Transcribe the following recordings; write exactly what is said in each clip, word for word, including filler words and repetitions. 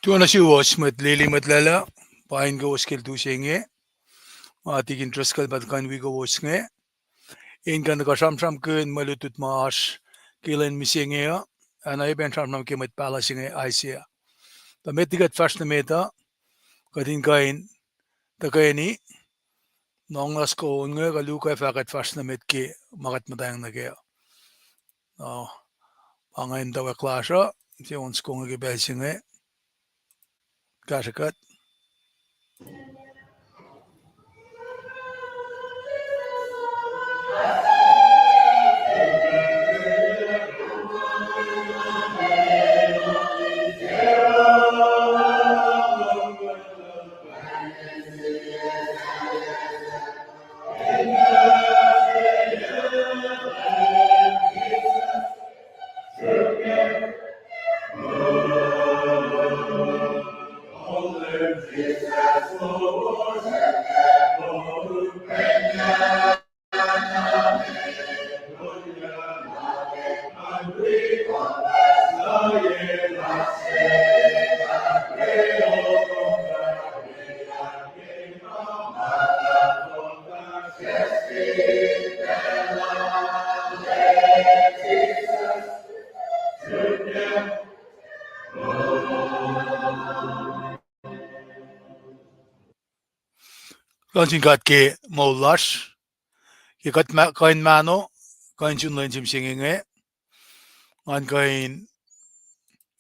Tuh na suwos mwet lili mwet lala, pain kowos ke lutlut se inge, ma tikin Driscoll pa tuh kuh in wi kowos inge. In kuh in tuhkuh sramsramkihn mwe lutlut ma oasr ke lwen mihsenge uh, ac na oacyacpac sramsram ke mwet pahluh se inge Isaiah. Tuh met liki kuht fahsr nuh met uh, kuht in kuh in tuhkweni, nohng na soko on inge kuh luo kuh fah kuht fahsr nuh met ke ma kuht muhtwacng nuh kac uh. Na pa ingacn tuh wek lasr uh, se on soko inge ke pacl se inge. Kahsrwe kuht. Kuloh nuh sin God ke moul lasr. Ke kuht ma-, kuh in mahno, kuh in sun lwen se mihsenge inge. Ngan kuh in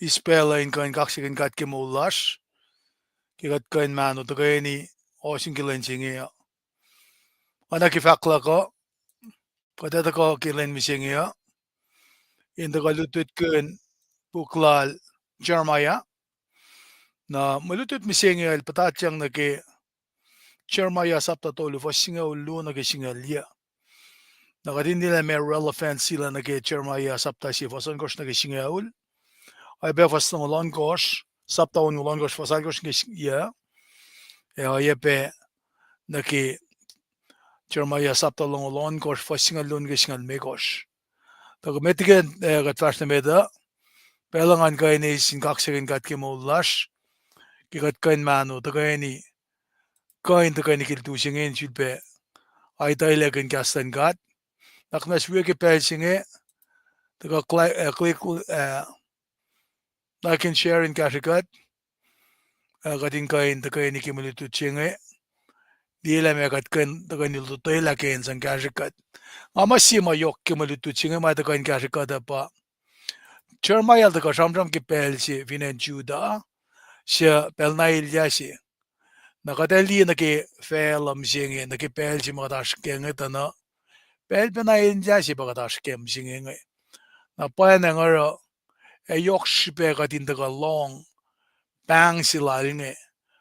eis pacl uh in kuh in kaksakihn God ke moul lasr. Ke kuht kuh in mahno tuhkweni ohsun ke lwen se inge uh. Oacna ke fahk luhk uh, kuht ac tuhkuh ke lwen mihsenge uh in tuhkuh lutlutkihn puk lal Jeremiah. Na mwe lutlut mihsenge el puhtatyang nuh ke Jeremiah sapta tolu fuhs singucul luo nuh ke singucul yuc. Na kuht in liye lah meac relevance se lah nuh ke Jeremiah sapta sie fuhs ohnkohsr nuh ke singucul. Oacyacpac fuhs longoul ohnkohsr, sapta onngoul ohnkohsr fuhs ohnkohsr nuh ke s-, yuc. Ac oacyacpac nuh ke Jeremiah sapta longoul ohnkohsr fuhs singucul luo nuh ke singucul limekohsr. Tuh kuh met liki, eh, kuht fahsr nuh met uh, pacl uh ngan kuh in eis in kaksakihn God ke moul lasr, ke kuht kuh in mahno tuhkweni, kuh in tuhkweni ke lutlut se inge in sulpac aitwaclakihn kahs luhn God. Na kuht na sifilpac ke pacl se inge, tuhkuh kla-, eh, klik, eh, like and share in kahsrwe kuht, eh, kuht in kuh in tuhkweni ke mwe lutlut se inge, liye lah meac kuht kuh in tuhkweni lotwelah ke in sang kahsrwe kuht. Nga muh sie ma yohk ke mwe lutlut se inge ma tuhkuh in kahsrwe kuht uh pa Jeremiah el tuhkuh sramsram ke pacl se fin acn Judah, suc pacl na elyah se. Na kuht ac liye nuh ke facluh mihsenge, nuh ke pacl se ma kuht oasr kac inge tuh na pacl pacna elyah se pa kuht oasr kac mihsenge inge. Na pwacnwacng oruh ac yohk srihpac kuht in tuhkuh lohng pahng se lal inge,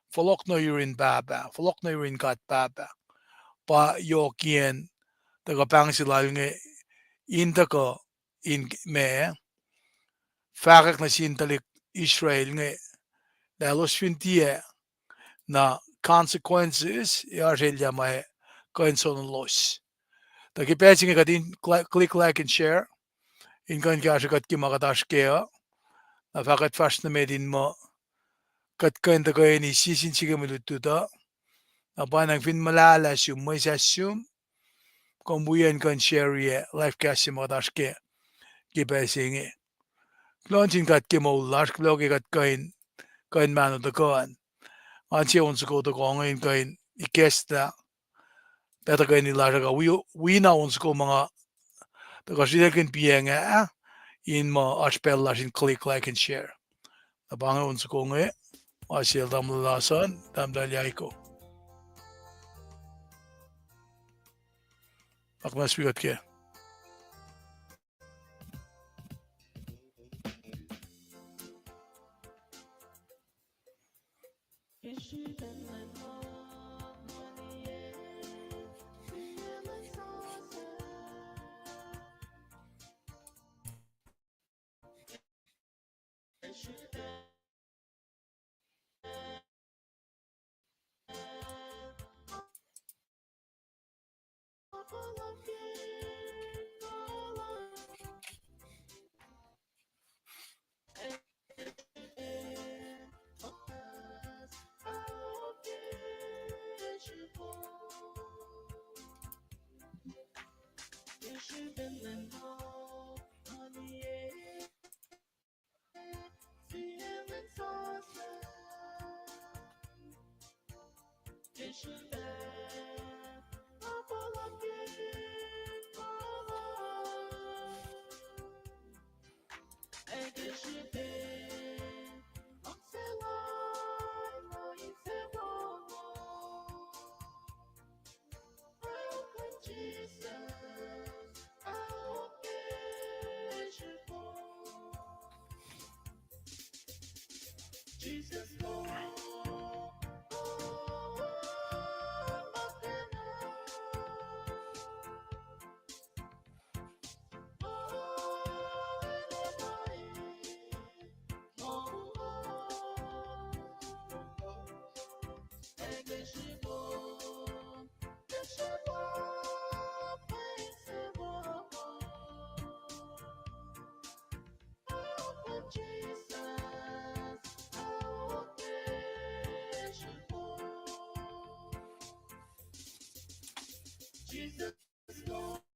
fohlohk nuh yurin Pahpah, fohlohk nuh yurin God Pahpah. Pa yohkiyacn tuhkuh pahng se lal inge in tuhkuh in ma fahkwack nuh sin tuhlihk Israel inge lah elos fin tiac, na consequences ac oasr elyah ma kuh in sonolos. Tuh ke pacl se inge kuht in cl-, click like and share in kuh in kahsrwe kuht ke ma kuht oasr kac uh. Na fah kuht fahsr nuh met in muh kuht kuh in tuhkweni sie sin sie ke mwe lutlut uh. Na pwacnwacng fin muhlahlah sum, mwesahs sum, kom wi acn kuh in share-i live cast se ma kuht oasr kac ke pacl se inge. Kuloh nuh sin God ke moul lasr, kuloh ke kuht kuh in, kuh in mahno tuhkuh an. Ngan sie on soko tohkoh inge in kuh in ikacslah pacl tuhkweni lasr uh, kuh wi, wi na on soko ma nga tuhkuh sritaclkihn piacng ah, in muh oasr pacl lasr in click like and share. Na pa inge on soko inge, ma sel tamuhlwel Lason, tahmtahel Yaiko. Akmas wi kuht kac. Jesus, Lord, Jesus.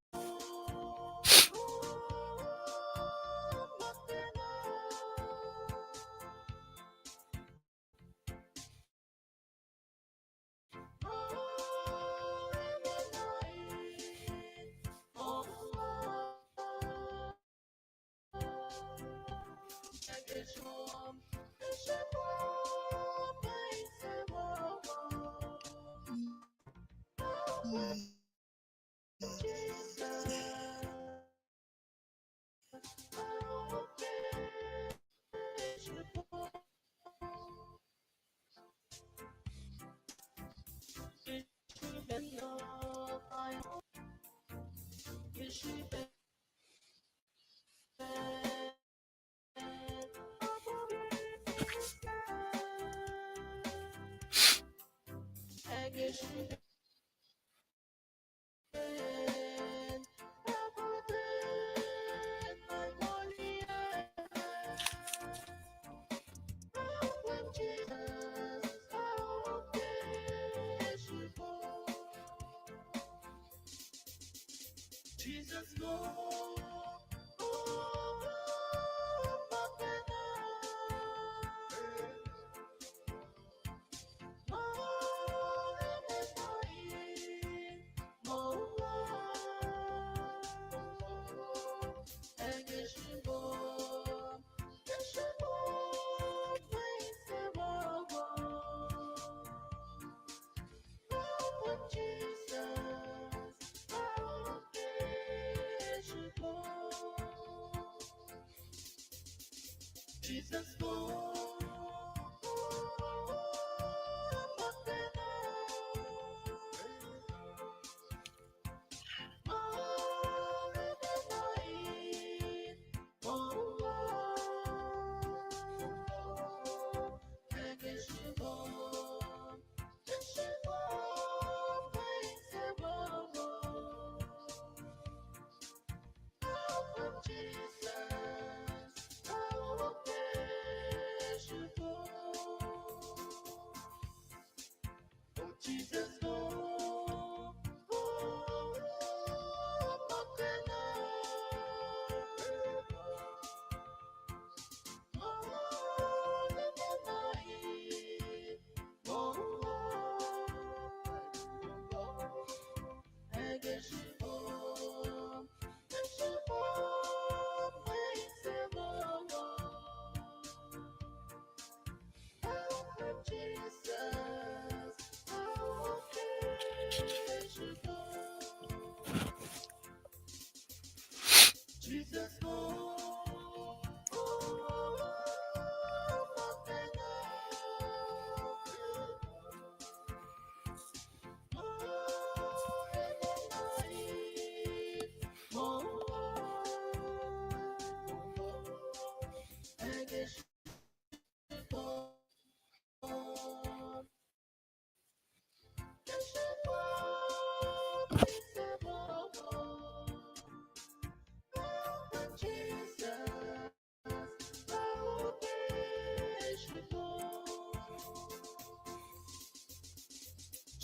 Jesus, Lord.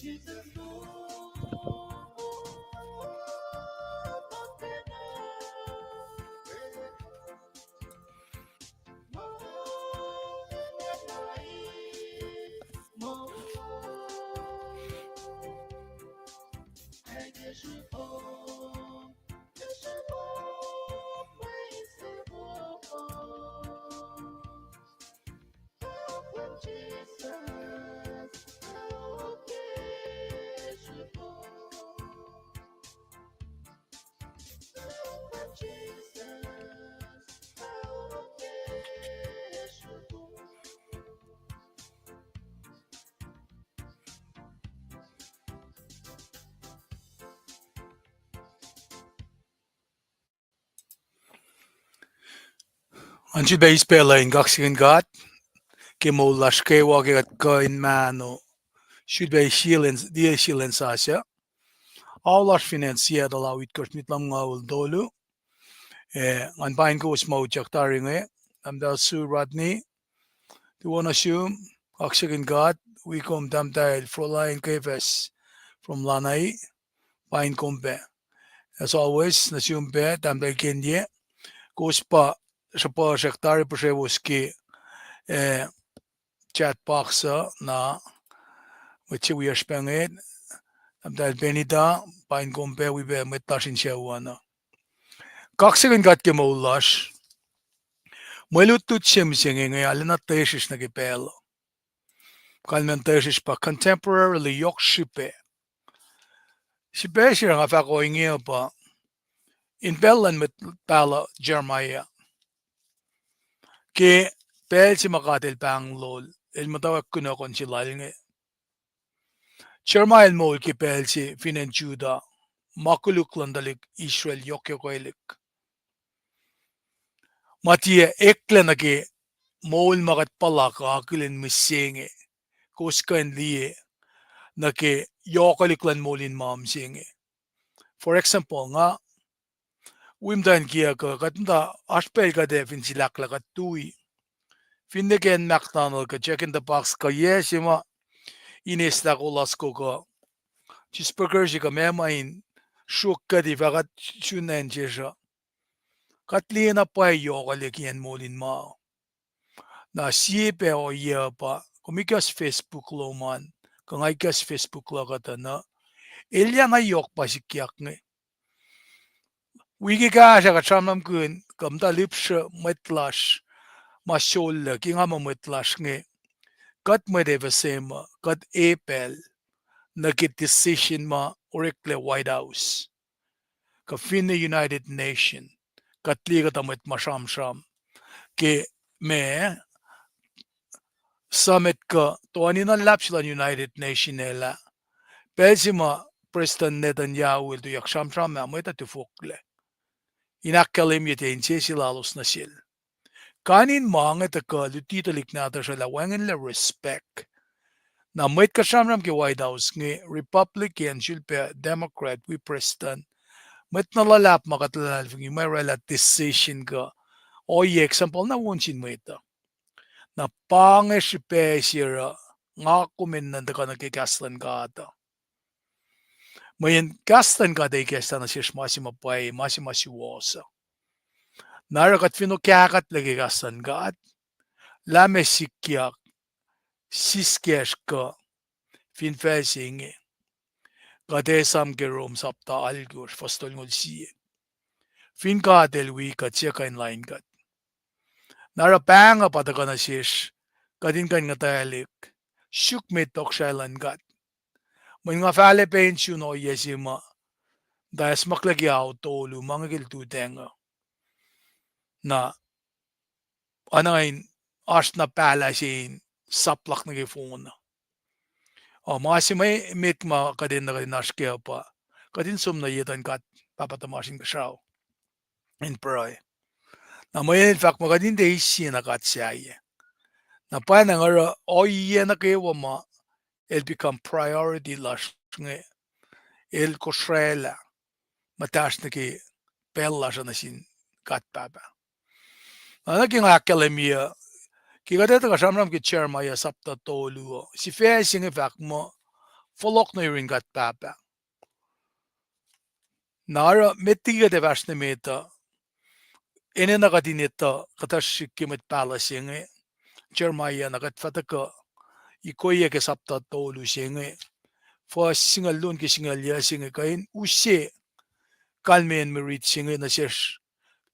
Jesus, Lord. An sulpac eis pacl uh in kaksakihn God ke moul lasr kwewa ke kuht kuh in mahno, sulpac sie lwen, tiac sie lwen sasuc. Ao lasr fin acn Seattle ao itkohsr, minit lumngaul tolu. Eh, ngan paing kowos ma utyak tari inge, Tahmtahel Sue Rodney, tuwohna sum, kaksakihn God, wi kom Tahmtahel Froline Kefas from Lanai, paing kom pac. As always, nuh sum pac, Tahmtahel Kenye, kowos pa sruhpuhsrak tari puhsrewos ke, eh, chat box uh na, mwet se wiyacsr pac inge, Tahmtahel Benita, paing kom pac, wi pac mwet lasr in sucu an uh. Kaksakihn God ke moul lasr. Mwe lutlut se mihsenge inge arulacna tuhsrihsr nuh ke pacl uh. Kalmacn tuhsrihsr pa contemporarily, yohk srihpac. Srihpac se nga fahk ohinge uh pa in pacl luhn mwet pahluh Jeremiah, ke pacl se ma God El pahnglol, El muhtwacwacack kunohkohn se lal inge. Jeremiah el moul ke pacl se fin acn Judah, ma koluk luhn tuhlihk Israel yohkyohkwelihk. Ma tiac eklac nuh ke moul ma kuht puhla kuh akihlen mihsenge, kowos kuh in liye nuh ke yohkwelihk luhn moul in ma mihsenge. For example, nga wi muhtwacn kiyuhk uh, kuht muhta oasr pacl kuht ac fin silahklah kuht tui. Finne ke acn McDonald kuh Jack in the Box kuh yac se ma in eslah kolas kuh, cheeseburger se kuh meac ma in sruok kuht, fah kuht sun acn sesr uh. Kuht liye na pwacye yohkwelihk ke acn moul in ma. Na sie pac ohiyac uh pa, kom ikacs Facebook lom an, kuh nga ikacs Facebook luhk uh tuh na, elyah na yohk pa sikyak inge. Wi ke kahsruh kuht sramsramkihn kuh muhta lihpsruh mwet lasr ma sollac ke nga muh mwet lasr inge, kuht mwet FSM uh, kuht epacl nuh ke decision ma oreklac White House kuh finne United Nation, kuht liye kuhtuh mwet ma sramsram ke ma summit kuh toeni na luhlahp se luhn United Nation el ah, pacl se ma Prestuhn Netanyahu el tuyak sramsram ah, mwet uh tifoklac in ahkkahlwemye tiac insese lalos nuh sel. Kain in ma inge tuhkuh luti tuhlihk nahtuhsr uh lah wacngihnlac respect. Na mwet kuht sramsram ke White House inge, Republican, sulpac Democrat, wi Prestuhn, mwet na luhlahp ma kuht luhlahlfongi, ma oraclah decision kuh ohiyac, example na won sin mwet uh. Na pa inge srihpac se oruh nga kom enenuh in tuhkuh nuh ke kahs luhn God uh. Mweyen kahs luhn God ac ikacslah nuh sesr ma se ma pwacye, ma se ma suwohs uh. Na oruh kuht fin okahkuhtlac ke kahs luhn God, lah ma sikyak, siskacsr kuh, fin facl se inge, kuht esam ke Rom sapta alkosr, fuhs tolngoul sie. Fin God El wi kuht, suc kuh in lain kuht? Na oruh pahng uh pa tuhkuh nuh sesr, kuht in kuh in nguhtwaclihk, suk met tohkohsrahi luhn God. Mweyen nga fahlac pac in sun ohiyac se ma, tuh acsmaklac ke ao tolu ma inge ke lututacng uh. Na oacna in oasr na pahlah se in saplak nuh ke phone uh. O ma se ma met ma kuht enenuh kuht in oasr kac uh pa, kuht in som nuh ye tuhn God Pahpah tuhmasr Inkuhsrao in pruhe. Na mweyen el fahk muh kuht in tiac eis sie na god sahyac. Na pwacnwacng oruh ohiyac nuh kwewa ma el become priority lasr inge, el kosraclah muhtahsr nuh ke pacl lasr uh nuh sin God Pahpah. Na nuh ke nga ahkkahlwemye, ke kuht etuh kuh sramsram ke Jeremiah sapta tolu uh, sifac se inge fahk muh fohlohk nuh yurin God Pahpah. Na oruh met liki kuht ac fahsr nuh met uh, enenuh kuht in etuh kuhtuh srihk ke mwet pahluh se inge, Jeremiah, na kuht fah tuhkuh ikoac ke sapta tolu se inge, fuhs singucul luo nuh ke singucul yuc se inge, kuh in use kalmeyacn mirit se inge nuh sesr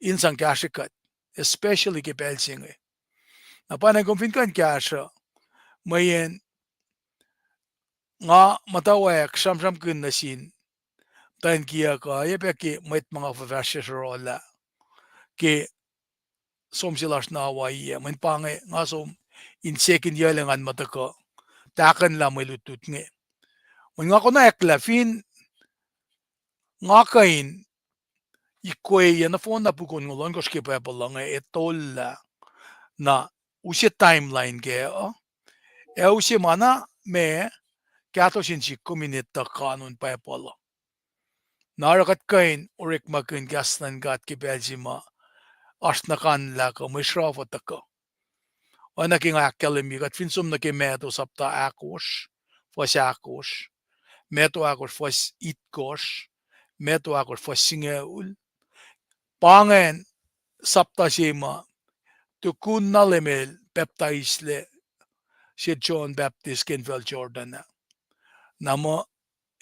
in sang kahsrwe kuht, especially ke pacl se inge. Na pwacnwacng kom fin kuh in kahsruh, mweyen nga muhtwacwacack sramsramkihn nuh sin muhtwacn kiyuck uh, oacyacpac ke mwet ma nga fuhfahsryucsr oruh lah ke som se lasr na Hawaii ah, mweyen pa inge nga som in se kihnyuclac ngan muh tuhkuh tahkuhnlah mwe lutlut inge. Mweyen nga konwacack lah fin nga kuh in ikoac nohfohn na puk onngoul ohnkohsr ke Bible uh inge, etollah Na use timeline kac uh, ac use ma na ma kahto sin sihk kom in etuh kanon Bible uh. Na oruh kuht kuh in orekmakihn kahs luhn God ke pacl se ma oasr nuh kac lah kuh mwe sruhf uh tuhkuh. Oacna ke nga ahkkahlwemye, kuht fin som nuh ke Matthew sapta ahkosr, fuhs ahkosr, Matthew ahkosr fuhs itkohsr, Matthew ahkosr fuhs singucul. Pa ingacn sapta se ma tukun na Leum El pacptaislac sel John Baptist ke infacl Jordan ah. Na muh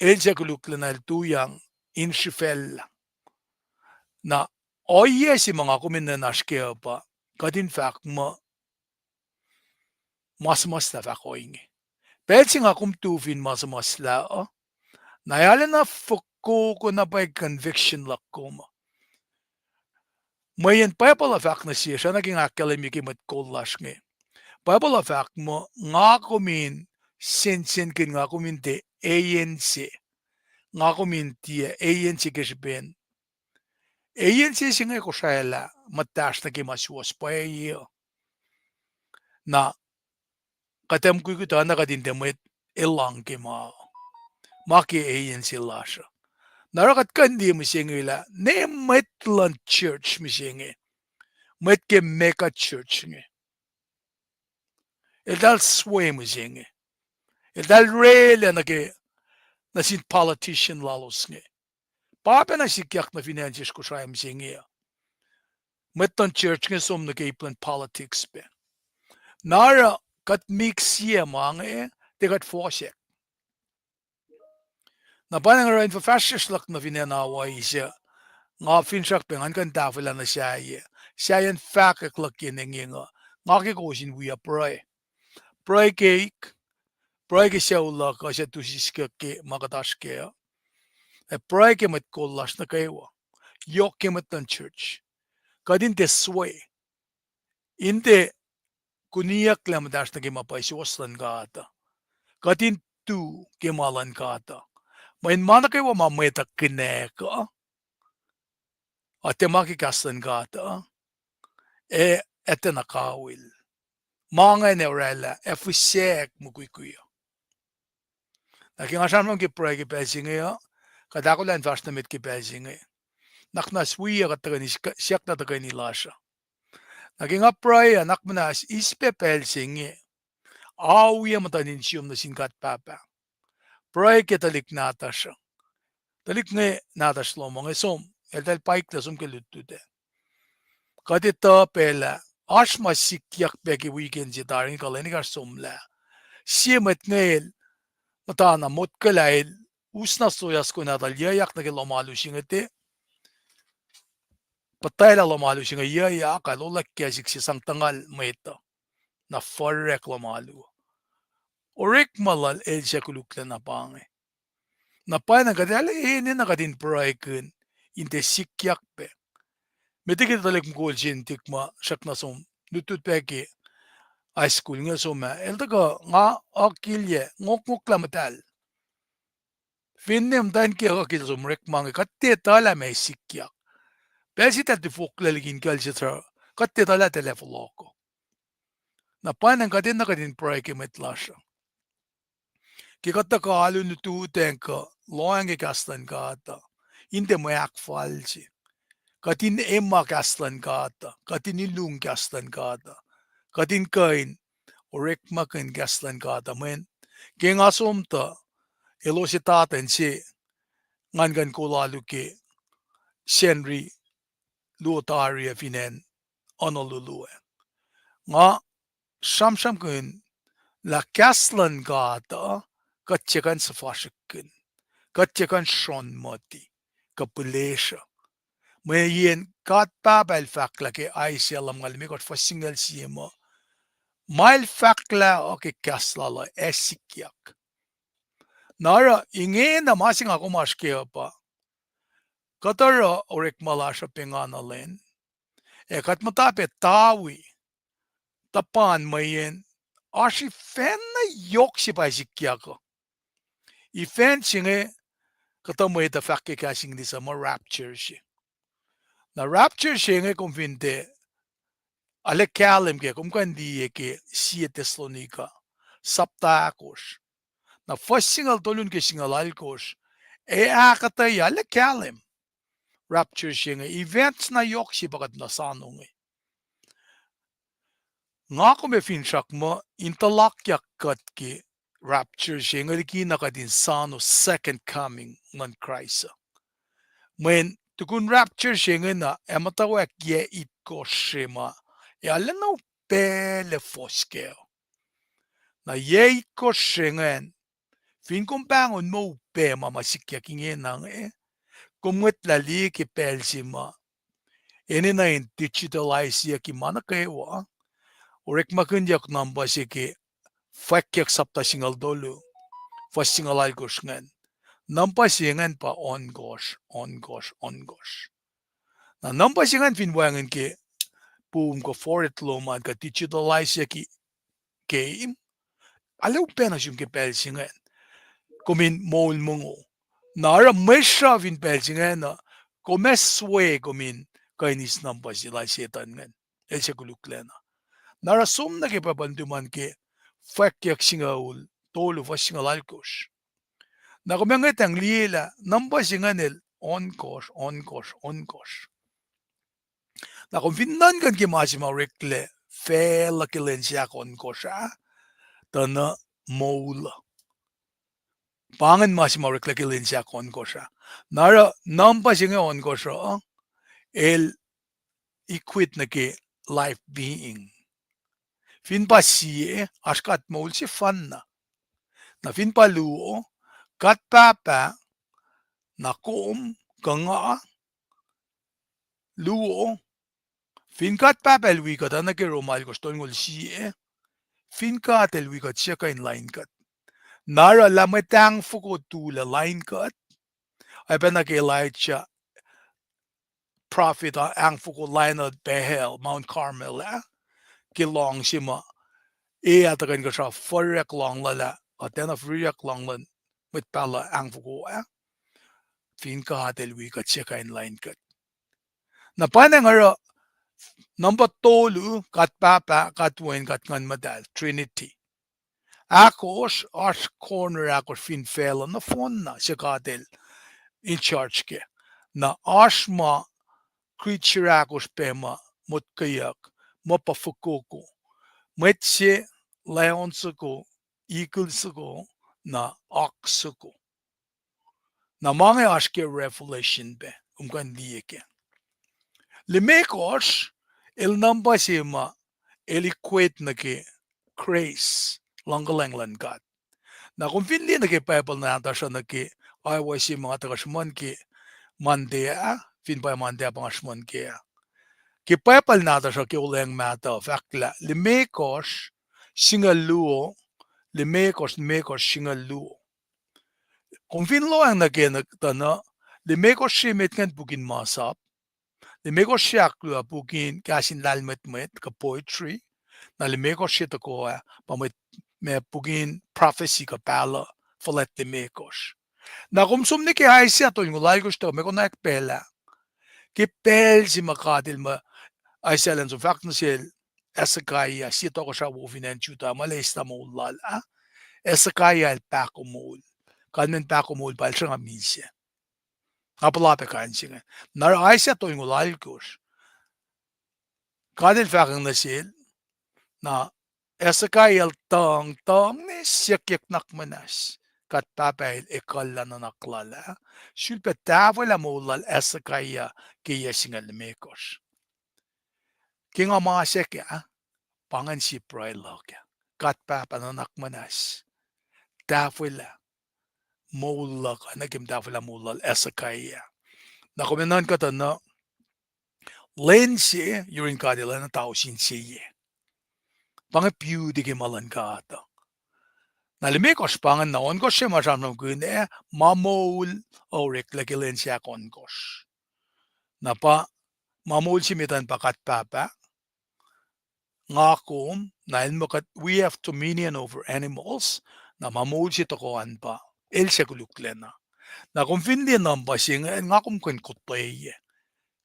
el suc koluklacna el tuyak in srihfacllah. Na ohiyac se ma nga kom in nuhnak kac uh pa, kuht in fahk muh ma suhmuhslah fahk ohinge. Pacl se nga kom tu fin ma suhmuhslah uh, na arulacna fokoko na pwacye conviction luhk kom uh. Mweyen Bible uh fahk nuh sesr, oacna ke nga ahkkahlwemye ke mwet kol lasr inge. Bible uh fahk muh nga kom in sensenkihn, nga kom in tiac eis se. Nga kom in tiac eis se ke srihpen eis se se inge Kosrae lah muhtahsr nuh ke ma suwohs pwacye uh. Na kuht ac mukwikwi tuh na kuht in tiac mwet elang ke ma, ma ke eis se lasr uh. Na oruh kuht kuh in liye mihsenge lah ne mwet luhn church mihsenge, mwet ke mega church inge, eltahl swe mihsenge. Eltahl oraclah nuh ke, nuh sin politician lalos inge. Pa pacna sikyak nuh fin acn sesr Kosrae mihsenge uh. Mwet luhn church inge som nuh ke ip luhn politics pac. Na oruh kuht mix sie ma inge, tiac kuht fohsack. Na pa inge oruh in fuhfahsryucsr luhk nuh fin acn Hawaii suc nga finsrak pac ngan kuh in tahfwelah nuh sahyac, sahyacn fahkwack luhk ke ingacn uh, nga ke kowos in wi pruhe. Pruhe keik, pruhe ke sucu luhk uh suc tu siskyak ke ma kuht oasr kac uh. Ac pruhe ke mwet kol lasr nuh kwewa. Yohk ke mwet luhn church. Kuht in tiac swe. In tiac kuniyucklac muhtahsr nuh ke ma pwacye suwohs luhn God uh. Kuht in tu ke ma luhn God uh. Mweyen ma nuh kwewa ma mwet uh kinak uh, a tiac ma ke kahs luhn God uh, ac etuhna kawihl. Ma ingacn ac orwaclah ac fihsack mukwikwi uh. Na ke nga sramsram ke pruhe ke pacl se inge uh, kuht ahkolah in fahsr nuh met ke pacl se inge. Nuhnak muhnahs wi uh kuht tuhkweni siyuck na tuhkweni lasr uh. Na ke nga pruhe uh, nuhnak muhnahs eis pac pacl se inge, ao wi uh muhtuhn insiyom nuh sin God Pahpah. Pruhe ke tuhlihk nahtuhsr uh. Tuhlihk inge nahtuhsr lom uh inge som, eltahl paiklah som ke lutlut ah. Kuht etuh pac lah oasr ma sikyak pac ke weekend se tari inge kuh lwen ekahsr somlah. Sie mwet inge el muhtana motkwaclah el us na soyas konatahl yuyak nuh ke lohm alu se inge te, puhtwaclah lohm alu se inge yuyak, a lolak ke sik se sang tuhngal mwet uh, na forek lohm alu. Orekma lal el suc koluklac na pa inge. Na pwacnwacng kuht ac enenuh kuht in pruhekihn in tiac sikyak pac. Met liki tuhlihk mukul se in tik ma srackna som lutlut pac ke high school inge som ah, el tuhkuh nga akilyac ngokngoklah muhtahl. Finne muhtwacn kiyuhk akilyac som orekma inge, kuht tiac etuhlah ma sikyak. Pacl se eltahl tifoklac liki in kacl se, kuht tiac etuhlah eltahl ac fohlohk. Na pwacnwacng kuht enenuh kuht in pruhe ke mwet lasr uh. Ke kuht tuhkuh alu in lututacng kuh lohacng ke kahs luhn God uh, in tiac mwe ahkfalye. Kuht in ema kahs luhn God uh, kuht in ilung kahs luhn God uh, kuht in kuh in orekmakihn kahs luhn God uh, mweyen ke nga som tuh elos etatwen se ngan kuh in kol alu ke Sacnri luo tari uh fin acn Honolulu ah. Nga sramsramkihn lah kahs luhn God uh, kuht tiac kuh in suhfasrihkkihn, kuht tiac kuh in sronmoti kuh pihlesruh. Mweyen God Pahpah El fahk lah ke Isaiah lumngaul limekohsr fuhs singucul sie muh, ma El fahk lah uh ke kahs Lal uh ac sikyak. Na oruh ingena ma se nga kom oasr kac uh pa, kuht oruh orekma lasr uh pengana lwen, ac kuht muhta pac tawi, tuhpan mweyen oasr ifacn na yohk se pa sikyak uh. Ifacn se inge kuhtuh mwet uh fahk ke kahs English uh muh rapture se. Na rapture se inge kom fin tiac Arlac kahlwem ke kom kuh in liye ke Sie Thessalonica, sapta ahkosr. Na fuhs singucul tolu nuh ke singucul alkosr, ac ahkuhtweyac arlac kahlwem rapture se inge, events na yohk se pa kuht na soano inge. Nga kom ac finsrak muh in tuhlakyak kuht ke rapture se inge liki na kuht in soano second coming luhn Kraist uh. Mweyen tukun rapture se inge na ac muhtwacwacack yac itkohsr se ma ac arlac na upac lah fohs kac. Na yac itkohsr se ingacn, fin kom pahngon ma upac ma ma sikyak ingena inge, kom ngwetlah liye ke pacl se ma enenuh in digitalize-yucki ma nuh kwewa, orekmakihnyuck numpuh se ke Fwackyuck sapta singucul tolu, fuhs singucul alkosr ingacn. Numpuh se ingacn pa ohnkohsr, ohnkohsr, ohnkohsr. Na numpuh se ingacn fin wacngihn ke pum kuh forehead lom an kuh digitalize-yucki ke, arlac upac nuh sum ke pacl se ingacn. Kom in moul mongo. Na oruh mwe sruhf in pacl se ingacn uh, kom ac swe kom in kuh in eis numpuh se lal Setuhn ingacn. El suc koluklacna. Na oruh som nuh ke pwepuh nuhtum an ke Fwackyuck singucul tolu fuhs singucul alkosr. Na kom ac ngwetacng liye lah numpuh se ingacn el ohnkohsr, ohnkohsr, ohnkohsr. Na kom fin nuhnkuh ke ma se ma oreklac facluh ke lwen se ahkohnkohsr ah, tuh na moul uh. Pa ingacn ma se ma oreklac ke lwen se ahkohnkohsr ah. Na oruh numpuh se inge ohnkohsr uh, el equate nuh ke life being. Fin pa sie, oasr kuht moul sefanna. Na fin pa luo, kuht pahpah, na kom, kuh nga, luo, fin kuht pahpah el wi kuht, oacna ke Rom alkosr tolngoul sie, fin God el wi kuht, suc kuh in lain kuht? Na oruh lah mwet ahngfoko tulac lain kuht, oacyacpac nuh ke Elijah prophet uh, ahngfoko lainuhl Baal, Mount Carmel ah, ke lohng se ma, e ah tuhkuh inkuhsrao, furiyuck lohng lal ah, uh, tiacna furiyuck lohng luhn mwet pahluh ahngfoko ah. Fin God el wi kuht, suc kuh in lain kuht? Na pwacnwacng oruh numpuh tolu, God Pahpah, God Wen, God Nguhn Muhtahl, Trinity. Ahkosr, oasr corner ahkosr fin facluh nohfohnna suc God el in charge kac. Na oasr ma creature ahkosr pac ma motkweyuck, ma pa fokoko. Mwet se, lion soko, eagle soko, na oak soko. Na ma inge oasr ke Revelation pac, kom kuh in liye kac. Limekohsr, el numpuh se ma el equate nuh ke grace, luhngkuhlwacng luhn God. Na kom fin liye nuh ke Bible nahtuhsr uh, nuh ke awa se ma nga tuhkuh sruhmuhn ke Monday ah, fin pa Monday ah pa nga sruhmuhn kac ah. Ke Bible nahtuhsr uh ke Olweacng Mahtuh, fahk lah limekohsr, singucul luo, limekohsr, limekohsr, singucul luo. Kom fin lohacng nuh ke tuh na, limekohsr se met ingacn puk in masap, limekohsr se ahkluo puk in kahs in lahlmwetmwet kuh poetry, na limekohsr se tohkoh ah pa mwet ma puk in prophecy kuh pahluh fuhlwact limekohsr. Na kom som nuh ke Isaiah tolngoul alkosr, tuh ma konwacack pacl ah, ke pacl se ma God el ma Isaiah elan som fahk nuh sel Hezekiah, sie tohkohsrah wo fin acn Judah, ma el eislah moul lal ah, Hezekiah el pahkomuhl. Kalmacn pahkomuhl pa el sruhnga misac. Nga puhla pac kain se inge. Na oruh Isaiah tolngoul alkosr, God el fahkwacng nuh sel, na Hezekiah el tuhng, tuhng ne siyuckyuck nuhnak muhnahs. God Pahpah el ekuhllah nuhnak lal ah, sulpac tahfwelah moul lal Hezekiah ke yac singucul limekohsr. Ke nga masack ah, pa ingacn sie pruhe luhk ah. God Pahpah nuhnak muhnahs, tahfwelah moul luhk ah, nuh ke tahfwelah moul lal Hezekiah. Na kom ac nuhnkuh tuh na lwen se yurin God el oacna tausin se yac. Pa inge beauty ke ma luhn God uh. Na limekohsr pa ingacn, na ohnkohsr se ma sramsramkihn ah, ma moul oreklac ke lwen se ahkohnkohsr. Na pa ma moul se met an pa God Pahpah, nga kom, na el muh kuht, we have dominion over animals, na ma moul se tohkoh an pa el suc koluklacna. Na kom fin liye numpuh se ingacn, nga kom kuh in kotweyac.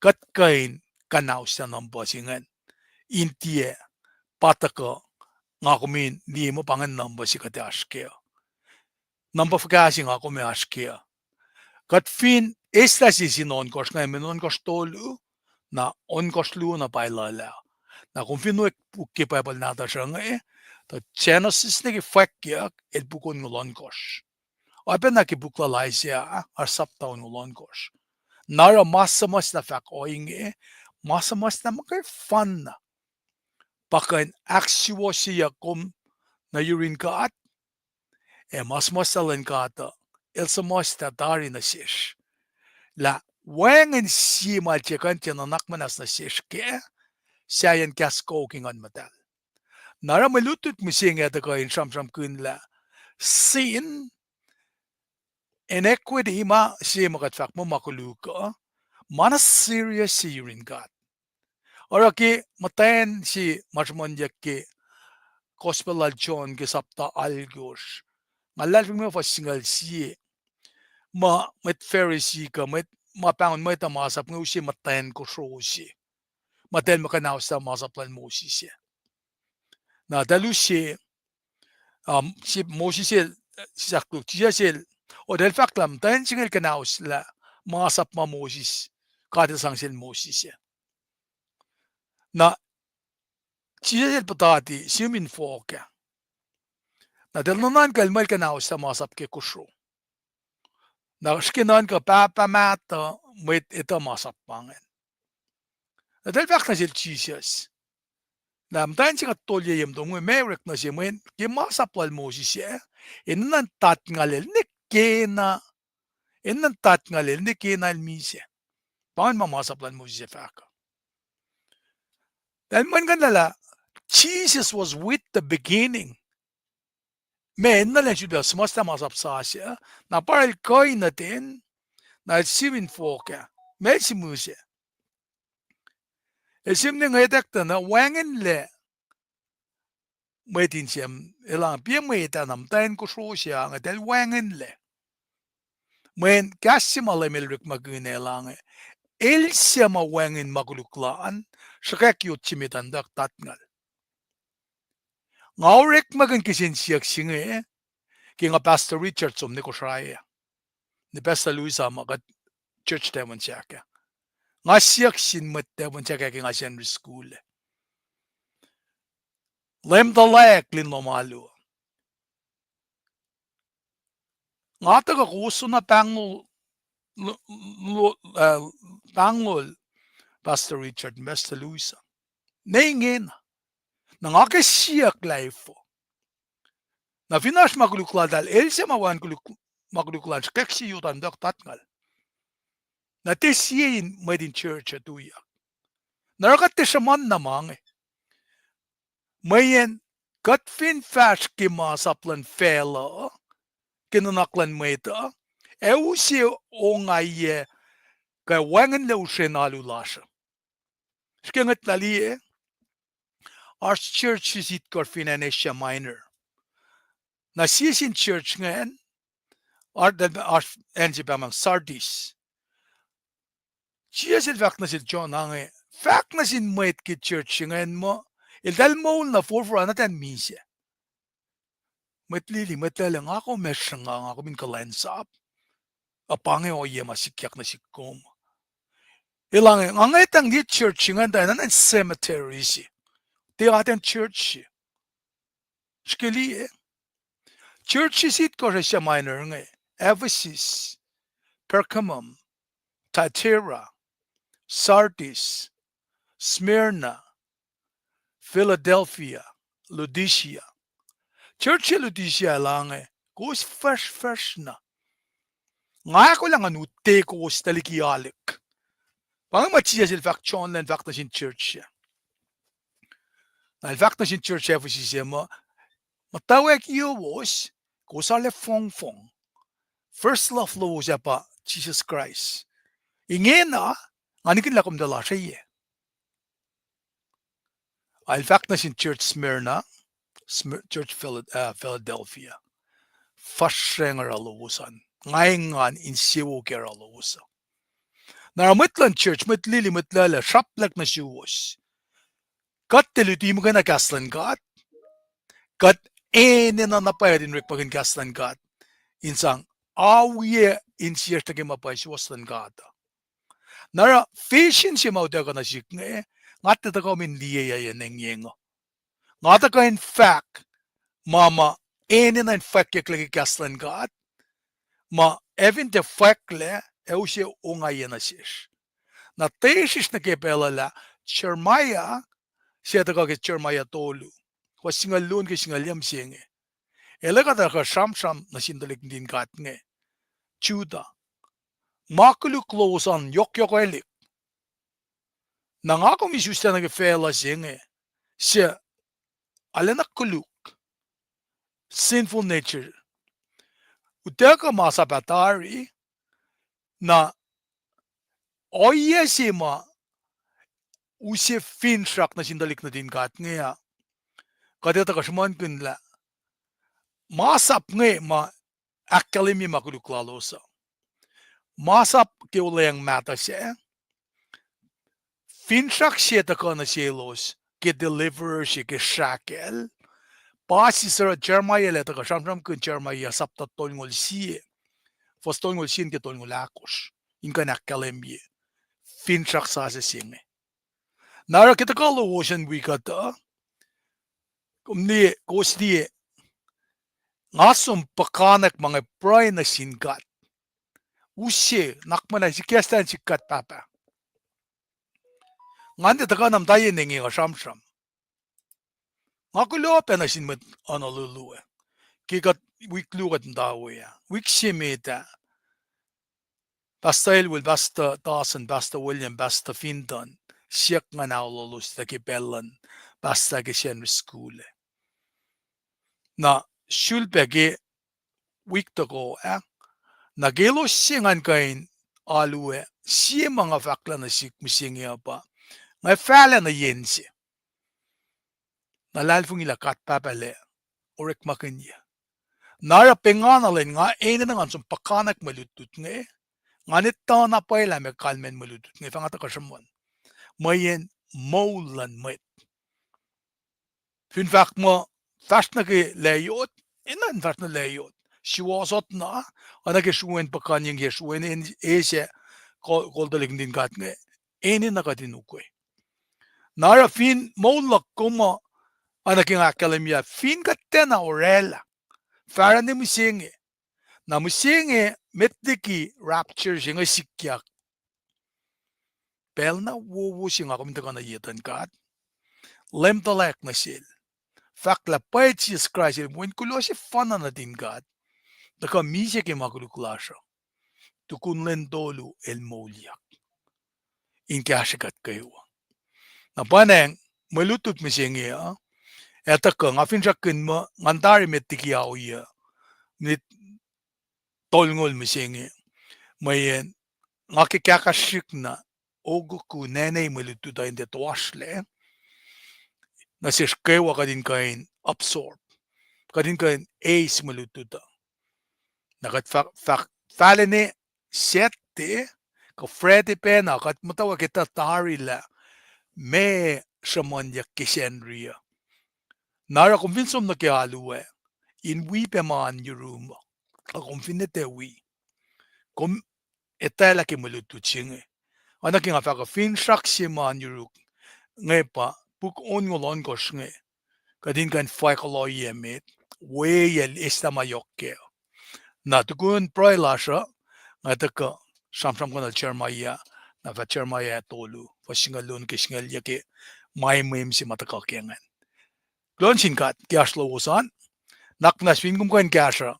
Kuht kuh in kuhnauslah numpuh se ingacn. in tiac pa tuhkuh, nga kom in liye muh pa ingacn numpuh se kuht ac oasr kac uh. Numpuh fuhkah se nga kom ac oasr kac uh? Kuht fin eslah sie sin ohnkohsr inge, mwe ohnkohsr tolu, na ohnkohsr luo na pa luhlah. Na kom fin wi puk ke Bible nahtuhsr uh inge, tuh Genesis nuh ke Fwackyuck, el puk onngoul ohnkohsr. Oacpacna ke puk lal Isaiah, oasr sapta onngoul ohnkohsr. Na oruh ma suhmuhslah fahk ohinge, ma suhmuhslah muhkwefanna pa kuh in ahksuwohsyeyuck kom nuh yurin God, ac ma suhmuhslah luhn God uh, el suhmuhslah tari nuh sesr. Lah wacngihn sie ma el tiac kuh in tiac nuhnak muhnahs nuh sesr kac, sahyacn kahs kouki Nguhn Muhtahl. Na oruh mwe lutlut mihsenge tuhkuh in sramsramkihn lah sin, iniquity, ma se ma kuht fahk muh ma koluk uh, ma na serious se yurin God. Oruh ke muhtwacn se ma sruhmuhnyuck ke Gospel lal John ke sapta alkosr, nga luhlahlfongi muh fuhs singucul sie, ma mwet Pharisee kuh mwet ma pahngon mwet uh masap inge use muhtwacn kosro se, ma eltahl muh kuhnahoslah masap lal Moses ah. Na eltahl use, um, sie Moses el, sisahk luhk Jisus el, oh, eltahl fahk lah muhtwacn se inge el kuhnahoslah masap ma Moses, God el sang sel Moses ah. Na Jisus el puhtati sihm in fohk ah. Na eltahl nuhnuhnkuh el muh el kuhnahoslah masap ke kosro. Na srihke nuhnkuh pahpah mahtuh mwet etuh masap ma ingacn. Na eltahl fahk nuh sel Jisus, na muhtwacn se kuht tolye ye mutom inge, meac orek nuh se mweyen ke masap lal Moses ah, enenuh in tatngalel ne kena, enenuh in tatngalel ne kena el misac. Pa ingacn ma masap lal Moses ah fahk uh. Eltahl muhlkuhnlah lah Jesus was with the beginning. Meac, enenuh el in sulpac suhmuhslah masap sasuc, na pa el kuh in nuh ten, na el sihm in fohk ah. Meac el sihmihs ah? El sihmlac ngwetwack tuh na wacngihnlac mwet in sihmlac, elah piac mwet ah na muhtwacn kosro se ah, ngwet el wacngihnlac. Mweyen kahs se ma Leum el orekmakihn ah elah inge, el suc ma wacngihn ma koluk lal an, sruhkwack yot se met an tuh tatngal. Nga orekmakihn kihsen siyuck se inge ke nga Pastor Richard som nuh Kosrae ah, nuh Pastor Louisa ma kuht church Tafunsak ah. Nga siyuck sin mwet Tafunsak ah ke nga Sunday school ah, Leum tuhlac lin lohm alu. Nga tuhkuh kowos na pahngol, lo-, lo-, uh, pahngol Pastor Richard, Pastor Louisa. Ne ingena. Na nga ke siyuck lah efuh. Na fin oasr ma koluk laltahl, el suc ma wacngihn koluk, ma koluk lal an, sruhkwack se yot an tuh tatngal. Na tiac sie in mwet in church uh tuyak. Na oruh kuht tiac sruhmuhn na ma inge. Mweyen kuht fin fahsr ke masap luhn facluh, ke nuhnak luhn mwet uh, ac use ongaiyac kuh wacngihnlac usren alu lasr uh. Srihke ngwetlah liye, oasr church se itkohsr fin acn Asia Minor. Na sie sin church ingacn, oasr, oasr acn se pahngpahng Sardis. Jisus el fahk nuh sel John ah inge, fahk nuh sin mwet ke church ingacn muh, eltahl moul na forfor ah na eltahl misac. Mwet lili, mwet lwelah, nga kom ac sruhnga, nga kom in kuhlwacnsap. Ac pa inge ohiyac ma sikyak nuh sihk kom. Elah inge, nga ngwetang liye church ingacn tuh enenuh in cemetery se. Tiac atacn church se. Srihke liye. Church se itkohsr Asia Minor inge, Ephesus, Pergamum, Thyatira, Sardis, Smyrna, Philadelphia, Laodicea. Church se Laodicea elah inge, kowos fuhsrfuhsr na. Nga ahkolah ngan utte kowos tuh liki alek. Pa inge ma Jisus el fahk John elan fahk nuh sin church se. Na el fahk nuh sin church Ephesus se muh, muhtwacwacack yowos, kowos arlac fongfong. First love lowos ah pa Jisus Kraist. Ingena, nga nihkihn lah komtal oasr eye. El fahk nuh sin church Smyrna, Smyr-, church Phila-, uh, Philadelphia. Fuhsracng oruh lowos an. Nga engan insewowo ke oruh lowos uh. Na oruh mwet luhn church, mwet lili, mwet lwelah, sraplak nuh suwos. Kuht tiac luti muhkwena kahs luhn God. Kuht enenuh na pwacye kuht in orekmakihn kahs luhn God in sang awiyac insiyacsr nuh ke ma pwacye suwohs luhn God uh. Na oruh vision se ma utuckuh nuh sihk inge, nga tiac tuhkuh in liyeyuc enengyeng uh. Nga tuhkuh in fahk ma ma enenuh in fwackyucklac ke kahs luhn God, ma ac fin tiac fwacklac, ac use ongaiyac nuh sesr. Na tiac sesr nuh ke pacl uh lah Jeremiah, se tuhkuh ke Jeremiah tolu, fuhs singucul luo nuh ke singucul yac mihsenge. El ac kuh tuhkuh sramsram nuh sin tuhlihk nuhtin God inge, Judah, ma koluk lowos an yohkyohkwelihk. Na nga kom isuslac nuh ke facluh se inge, se arulacna koluk, sinful nature. Utuckuh masap ah tari, na ohiyac se ma use finsrak nuh sin tuhlihk nuhtin God inge uh, kuht ac tuhkuh sruhmuhnkihn lah masap inge ma ahkkahlwemye ma koluk lalos uh. Masap ke olweacng mahtuh sac, finsrak se tuhkuh nuh selos ke deliverer se ke srahkacl, pa sisor Jeremiah el ac tuhkuh sramsramkihn Jeremiah sapta tolngoul sie, fuhs tolngoul sie nuh ke tolngoul ahkosr, in kuh in ahkkahlwemye finsrak sasuc se inge. Na oruh ke tuhkuh lowos an wi kuhtuh, kom liye, kowos liye, nga som puhkantwen ma nga pruhe nuh sin God. Use, nakmana sikestan sik kuht Pahpah. Nga tiac tuhkuh na muhta yen engyeng uh sramsram. Nga kuloh pac nuh sin mwet Honolulu ah. Ke kuht wik luo kuht muhta we ah, wik se met ah, Pastor Elwell, Pastor Dawson, Pastor William, Pastor Finton, siyuck ngan aolohlos tuh ke pacl luhn pastor ke Sacnri School ah. Na sulpac ke wik toko ah, na ke elos se ngan kuh in alu ah, sie ma nga fahklah nuh sihk mihsenge uh pa, nga fahlac nuh yen se. Na luhlahlfongi lah God Pahpah El ac orekmakihnyuc. Na oruh pengana lwen nga enenuh ngan som puhkantwen mwe lutlut inge, ngan etuh na pwacye lah meac kalmacn mwe lutlut inge, fah nga tuhkuh sruhmuhn. Mweyen moul luhn mwet. Fin fahk muh fahsr nuh ke lacyot, enenuh in fahsr nuh lacyot. Suwohsot na, oacna ke sruen puhkuhnyeng ke sruen esac, kol, kol tuhlihk nuhtin God inge, enenuh kuht in ukwe. Na oruh fin moul luhk kom uh, oacna ke nga ahkkahlwemye, fin kuht tiacna orwaclah, fahsruh ne mihsenge. Na mihsenge met liki rapture se inge sikyak, pacl na wowo se nga kom in tuhkuh nuh ye tuhn God, Leum tuhlac nuh sel, fahk lah pwacye Jisus Kraist El Wen kuloh sefanna nuhtin God, tuhkuh misac ke ma koluk lasr uh, tukun lwen tolu El moulyak in kahsrwe kuht kwewa. Na pa nacng mwe lutlut mihsenge uh, ac tuhkuh nga finsrakkihn muh ngan tari met liki aoiyuc, minit tolngoul mihsenge, mweyen nga ke kahkahsrihk na okuku nene mwe lutlut uh in tiac toasrlac nuh sesr kwewa kuht in kuh in absorb, kuht in kuh in eis mwe lutlut uh. Na kuht fah, fah, fahlene Saturday kuh Friday pacna kuht muhtwacwacack etuh tari lah meac sruhmuhnyuck ke Sacnri uh. Na oruh kom fin som nuh ke alu ah in wi pac ma oan yuruk uh, kuh kom fin etuh wi, kom etwaclah ke mwe lutlut se inge. Oacna ke nga fahk uh, finsrak se ma oan yuruk inge pa puk onngoul ohnkohsr inge, kuht in kuh in fwack kuloh ye met, weacl eslah ma yohk kac. Na tukun pruhe lasr uh, nga tuhkuh sramsramkihn Jeremiah, na fah Jeremiah tolu, fuhs singucul luo nuh ke singucul yuc ke ma emwem se ma tuhkuh ke ingacn. Kuloh nuh sin God ke oasr lowos an. Nuhnak muhnahs fin kom kuh in kahsruh,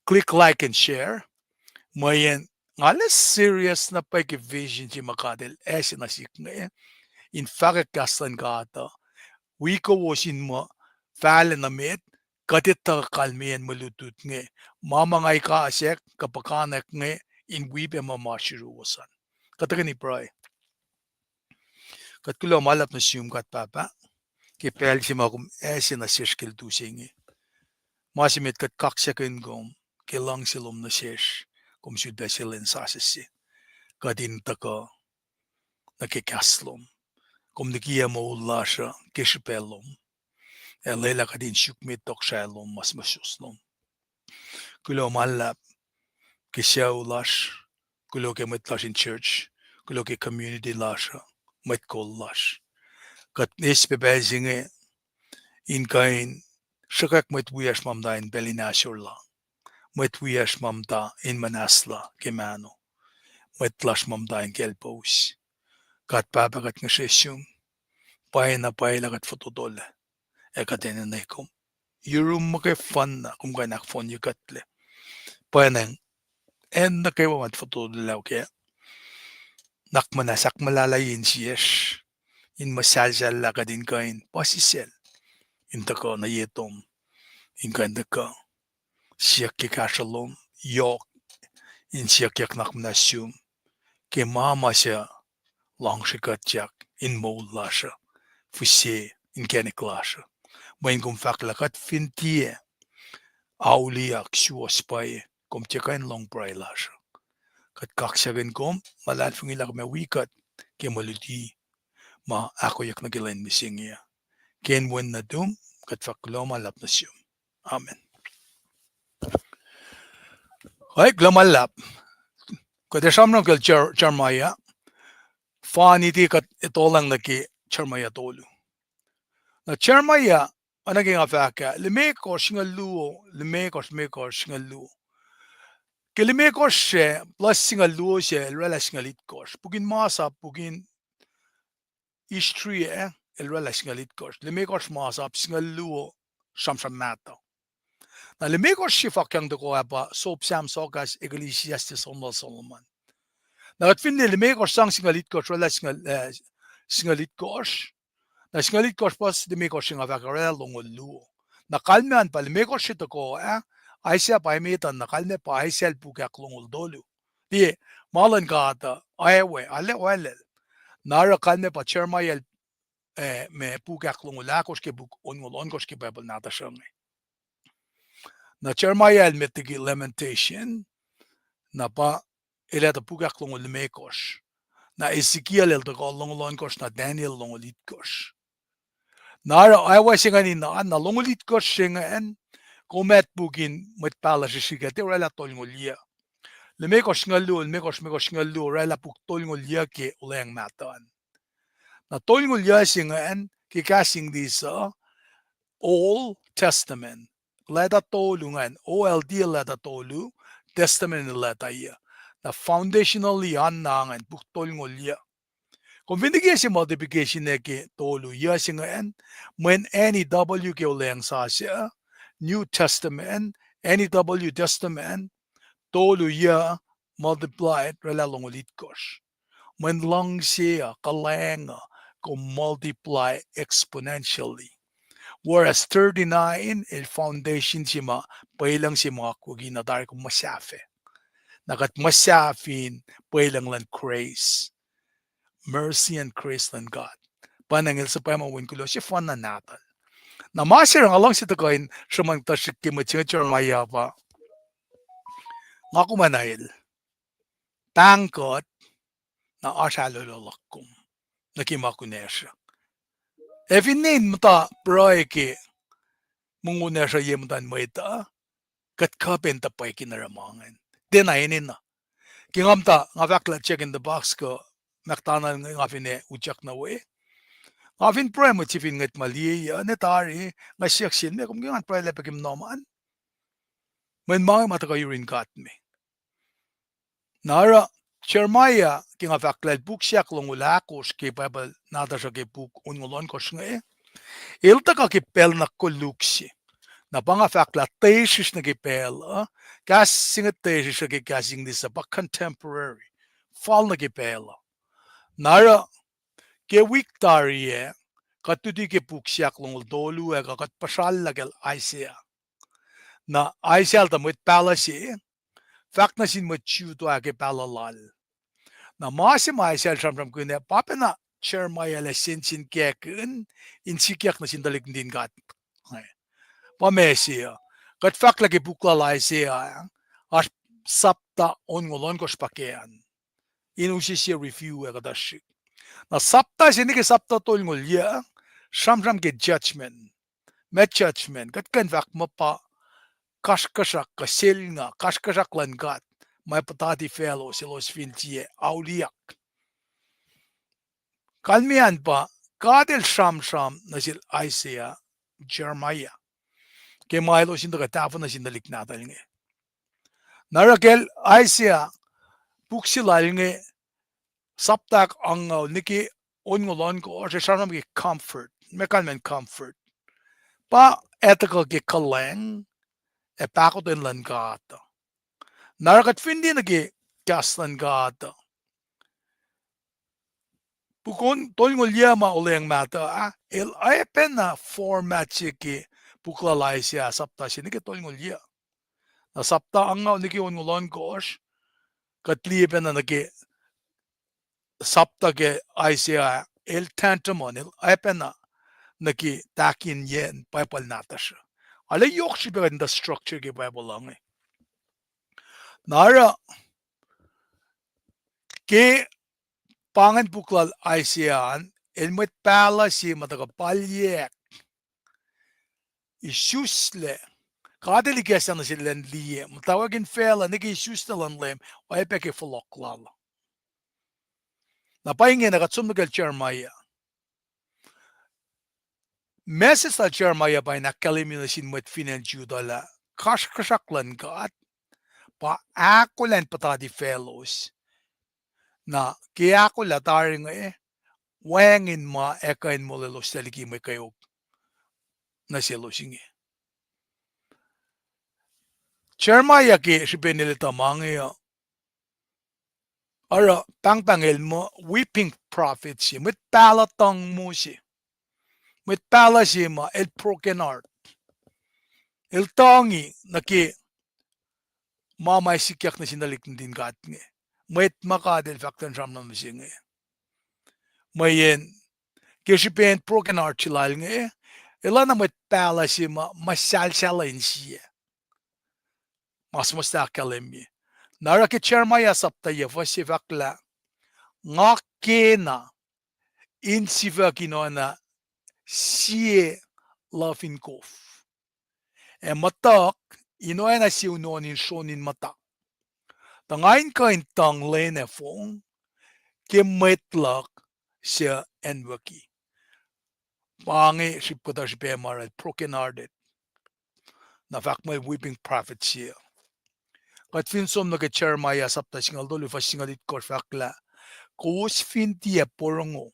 click like and share. Mweyen nga lah serious na pwacye ke vision se ma God El ase nuh sihk inge, in fahkwack kahs luhn God uh, wi kowos in muh fahlac nuh met, kuht etuh kalmeyacn mwe lutlut inge, ma ma nga ikasack kuh puhkantwen inge, in wi pac ma ma sruruwos an. Kuht tuhkweni pruhe. Kuht kuloh ma luhlahp nuh sum God Pahpah, ke pacl se ma kom ase nuh sesr ke lutu se inge. Ma se met kuht kaksakihn kom ke luhngse lom nuh sesr, kom sulpac se lwen sasuc se. Kuht in tuhkuh nuh ke kahs lom. kom likiyac moul lasr uh ke srihpac lom, ac lwelah kuht in suk met tohkohsrahi lom, ma suhmuhslah lom. Kuloh ma luhlahp ke sucu lasr, kuloh ke mwet lasr in church, kuloh ke community lasr uh, mwet kol lasr. Kuht eis pac pacl se inge in kuh in sruhkwack mwet wiyacsr ma muhta in pacl in ahsor la, mwet wiyacsr ma muhta in muhnahslah ke mahno, mwet lasr ma muhta in kaclpous. God Pahpah, kuht ngihsre sum, pwacyena pwacye lah kuht fototolac, ac kuht enenuh kom. Yurum muhkwena kom kuh in ahkfohnye kuhtlac. Pwacnwacng acn nuh kwewa ma fototolac kac, nuhnak muhnahs ahkmuhlahlaye insiyacsr, in muhsahlsahllah kuht in kuh in puhsisacl in tuhkuh nuh ye tom, in kuh in tuhkuh siyuck ke kahsruh lom, yohk in siyuckyuck nuhnak muhnahs sum ke ma ma suc luhngse kuhtyak in moul lasr uh, fihse inkacnek lasr uh. Mweyen kom fahk lah kuht fin tiac auliyak, suwohs pwacye, kom tiac kuh in lohng pruhe lasr uh. Kuht kaksakihn kom, luhlahlfongi lah kom ac wi kuht ke mwe luti ma ahkoeyuck nuh ke lwen mihsenge uh. Ke inen wen nuhtum, kuht fahk kuloh ma luhlahp nuh sum. Amen. Kuloh ma luhlahp. Kuht ac sramsram kacl Jer-, Jeremiah. Fani tiac kuht etolacng nuh ke Jeremiah tolu. Na Jeremiah, oacna ke nga fahk ah, limekohsr singucul luo, limekohsr, limekohsr singucul luo. Ke limekohsr se, plus singucul luo se, el oraclah singucul itkohsr. Puk in Masap, puk in History ah, el oraclah singucul itkohsr. Limekohsr Masap, singucul luo sramsram mahtuh. Na limekohsr se fahkyang tohkoh ah pa Sop Sam Sohkahs, Ecclesiastes, Sonnal Solomon. Na kuht fin liye limekohsr sang singucul itkohsr, oraclah singucul, eh, singucul itkohsr. Na singucul itkohsr plus limekohsr se nga fahk oraclah longoul luo. Na kalmac an pa limekohsr se tohkoh ah, Isaiah pa emet an, na kalmac pa Isaiah el puk ahklongoul tolu. Tiac, ma luhn God uh, awe, alu, alu. Na oruh kalmac pa Jeremiah el, eh, ma puk ahklongoul ahkosr ke puk onngoul ohnkohsr ke Bible nahtuhsr uh inge. Na Jeremiah el met liki Lamentation, na pa el etuh puk ahklongoul limekohsr. Na Ezekiel el tuhkuh longoul ohnkohsr, na Daniel longoul itkohsr. Na oruh awa se ingacn in, na longoul itkohsr se ingacn, kom etuh puk in Mwet Pahluh srihsrihk ah, tiac oraclah tolngoul yac. Limekohsr singucul luo, limekohsr, limekohsr singucul luo, oraclah puk tolngoul yac ke Olweacng Mahtuh an. Na tolngoul yac se ingacn, ke kahs English uh, Old Testament. Leta tolu ingacn, O L D leta tolu, Testament leta yac. Na foundationally an na ingacn, puk tolngoul yac. Kom fin liye se multiplication ah ke tolu yac se ingacn, mweyen N E W ke Olweacng Sasuc, New Testament, N E W Testament, tolu yac multiplied oraclah longoul itkohsr. Mweyen luhngse uh, kuhlwacng uh, kom multiply exponentially. Whereas thirty-nine, el foundation se ma, pwelucng se ma akwucki na tari kom muhsahfah. Na kuht muhsahfin pwelucng luhn grace. Mercy and grace luhn God. Pa na ngel suhpwacma wen kuloh sefanna nahtuhl. Na ma se nga luhngse tuhkuh in sruhmuhn kuhtuh srihk ke mwet se inge Jeremiah pa, nga kom an el pahng kuht, na oasr ahlolo luhk kom nuh ke ma kunacsr uh. Ac finne in muhta pruhe ke mongunacsr uh ye muhtuhn mwet uh, kuht kuh pac in tuh pwacye in oruh ma ingacn. Tiacna enenuh. Ke nga muhta, nga fahk lah Jack in the Box kuh McDonald inge nga finne utyak nuh we, nga fin pruhe mwet se fin ngwet ma liye uh, ne tari, nga siyuck sel, meac kom ke ngan pruhe lah pac ke mnuhm an? Mweyen ma inge ma tuhkuh yurin God me. Na oruh Jeremiah, ke nga fahk lah el puk se ahklongoul ahkosr ke Bible nahtuhsr uh ke puk onngoul ohnkohsr inge, el tuhkuh ke pacl na koluk se. Na pa nga fahk lah tesrihsr nuh ke pacl uh, kahs se inge tesrihsr uh ke kahs English uh pa contemporary, fal nuh ke pacl uh. Na oruh ke wik tari ah, kuht luti ke puk se ahklongoul tolu ah, kuh kuht puhsrallah kacl Isaiah. Na Isaiah el tuh mwet pahluh se, fahk nuh sin mwet Jew tuh ke pahluh lal. Na ma se ma Isaiah el sramsramkihn ah, pa pacna Jeremiah el ac sensenkackihn in sikyak nuh sin tuhlihk nuhtin God. Pa ma se uh, kuht fahk lah ke puk lal Isaiah ah, oasr sapta onngoul ohnkohsr pa ke an. In use sie review ah kuhtuh srihk. Na sapta se nuh ke sapta tolngoul yuc, sramsram ke judgment. Ma judgment, kuht kuh in fahk muh pa kasrkuhsrak kuh selnguh, kasrkuhsrak luhn God, ma puhtati faclos, elos fin tiac auliyak. Kalmeyac pa, God el sramsram nuh sel Isaiah, Jeremiah, ke ma elos in tuhkuh tahfuh nuh sin tuhlihk nahtuhl inge. Na oruh kacl Isaiah, puk se lal inge, sapta angngaul nuh ke onngoul ohnkohsr, el sramsram ke comfort, ma kalmacn comfort. Pa etuhkuh ke kuhlwacng ac pahkotwen luhn God. Na oruh kuht fin liye nuh ke kahs luhn God, puk tolngoul yuc ma olweacng mahtuh ah, el oacpacna format se ke puk lal Isaiah sapta se nuh ke tolngoul yuc. Na sapta angngaul nuh ke onngoul ohnkohsr, kuht liye pacna nuh ke sapta ke Isaiah, el tantamount, el oacpacna nuh ke tahkin yen Bible nahtuhsr uh. Arlac yohk srihpac kuht in tuh structure ke Bible uh inge. Na oruh ke pa ingacn puk lal Isaiah an, el mwet pahluh se ma tuhkuh palyak isuslac. God el ikacslah nuh sel elan liye muhtwacwacack in facluh nuh ke isuslac luhn Leum, oacyacpac ke fohlohk lal uh. Na pa ingena kuht som nuh kacl Jeremiah. Message lal Jeremiah pa in ahkkahlwemye nuh sin mwet fin acn Judah lah kasrkuhsrak luhn God pa ahkolah in puhtati faclos. Na ke ahkolah tari inge, wacngihn ma ac kuh in molweloslac liki mwe kweok nuh selos inge. Jeremiah ke srihpen el etuh ma inge uh, oruh pahngpahng el muh weeping prophet se, mwet pahluh tuhng mu se. Mwet pahluh se ma el broken heart. El tuhng nuh ke ma ma sikyak nuh sin tuhlihk nuhtin God inge. Mwet ma God el fahk tuh in sramsram se inge. Mweyen ke srihpen broken heart se lal inge, el oacna mwet pahluh se ma muhsahlsahllah insiyac. Ma suhmuhslah ahkkahlwemye. Na oruh ke Jeremiah sapta yuc fuhs se fahk lah, nga kena in sifuhk in oacna sie luhf in kof, ac muhtuhk in oacna sie unohn in sron in muhta. Tuh nga in kuh in tuhng lwen ac fong ke mwet luhk suc anwucki. Pa inge srihpkuhtuh srihpac ma oraclah broken hearted. Na fahk muh weeping prophet se. Kuht fin som nuh ke Jeremiah sapta singucul tolu fuhs singucul itkohsr fahk lah, kowos fin tiac porongo,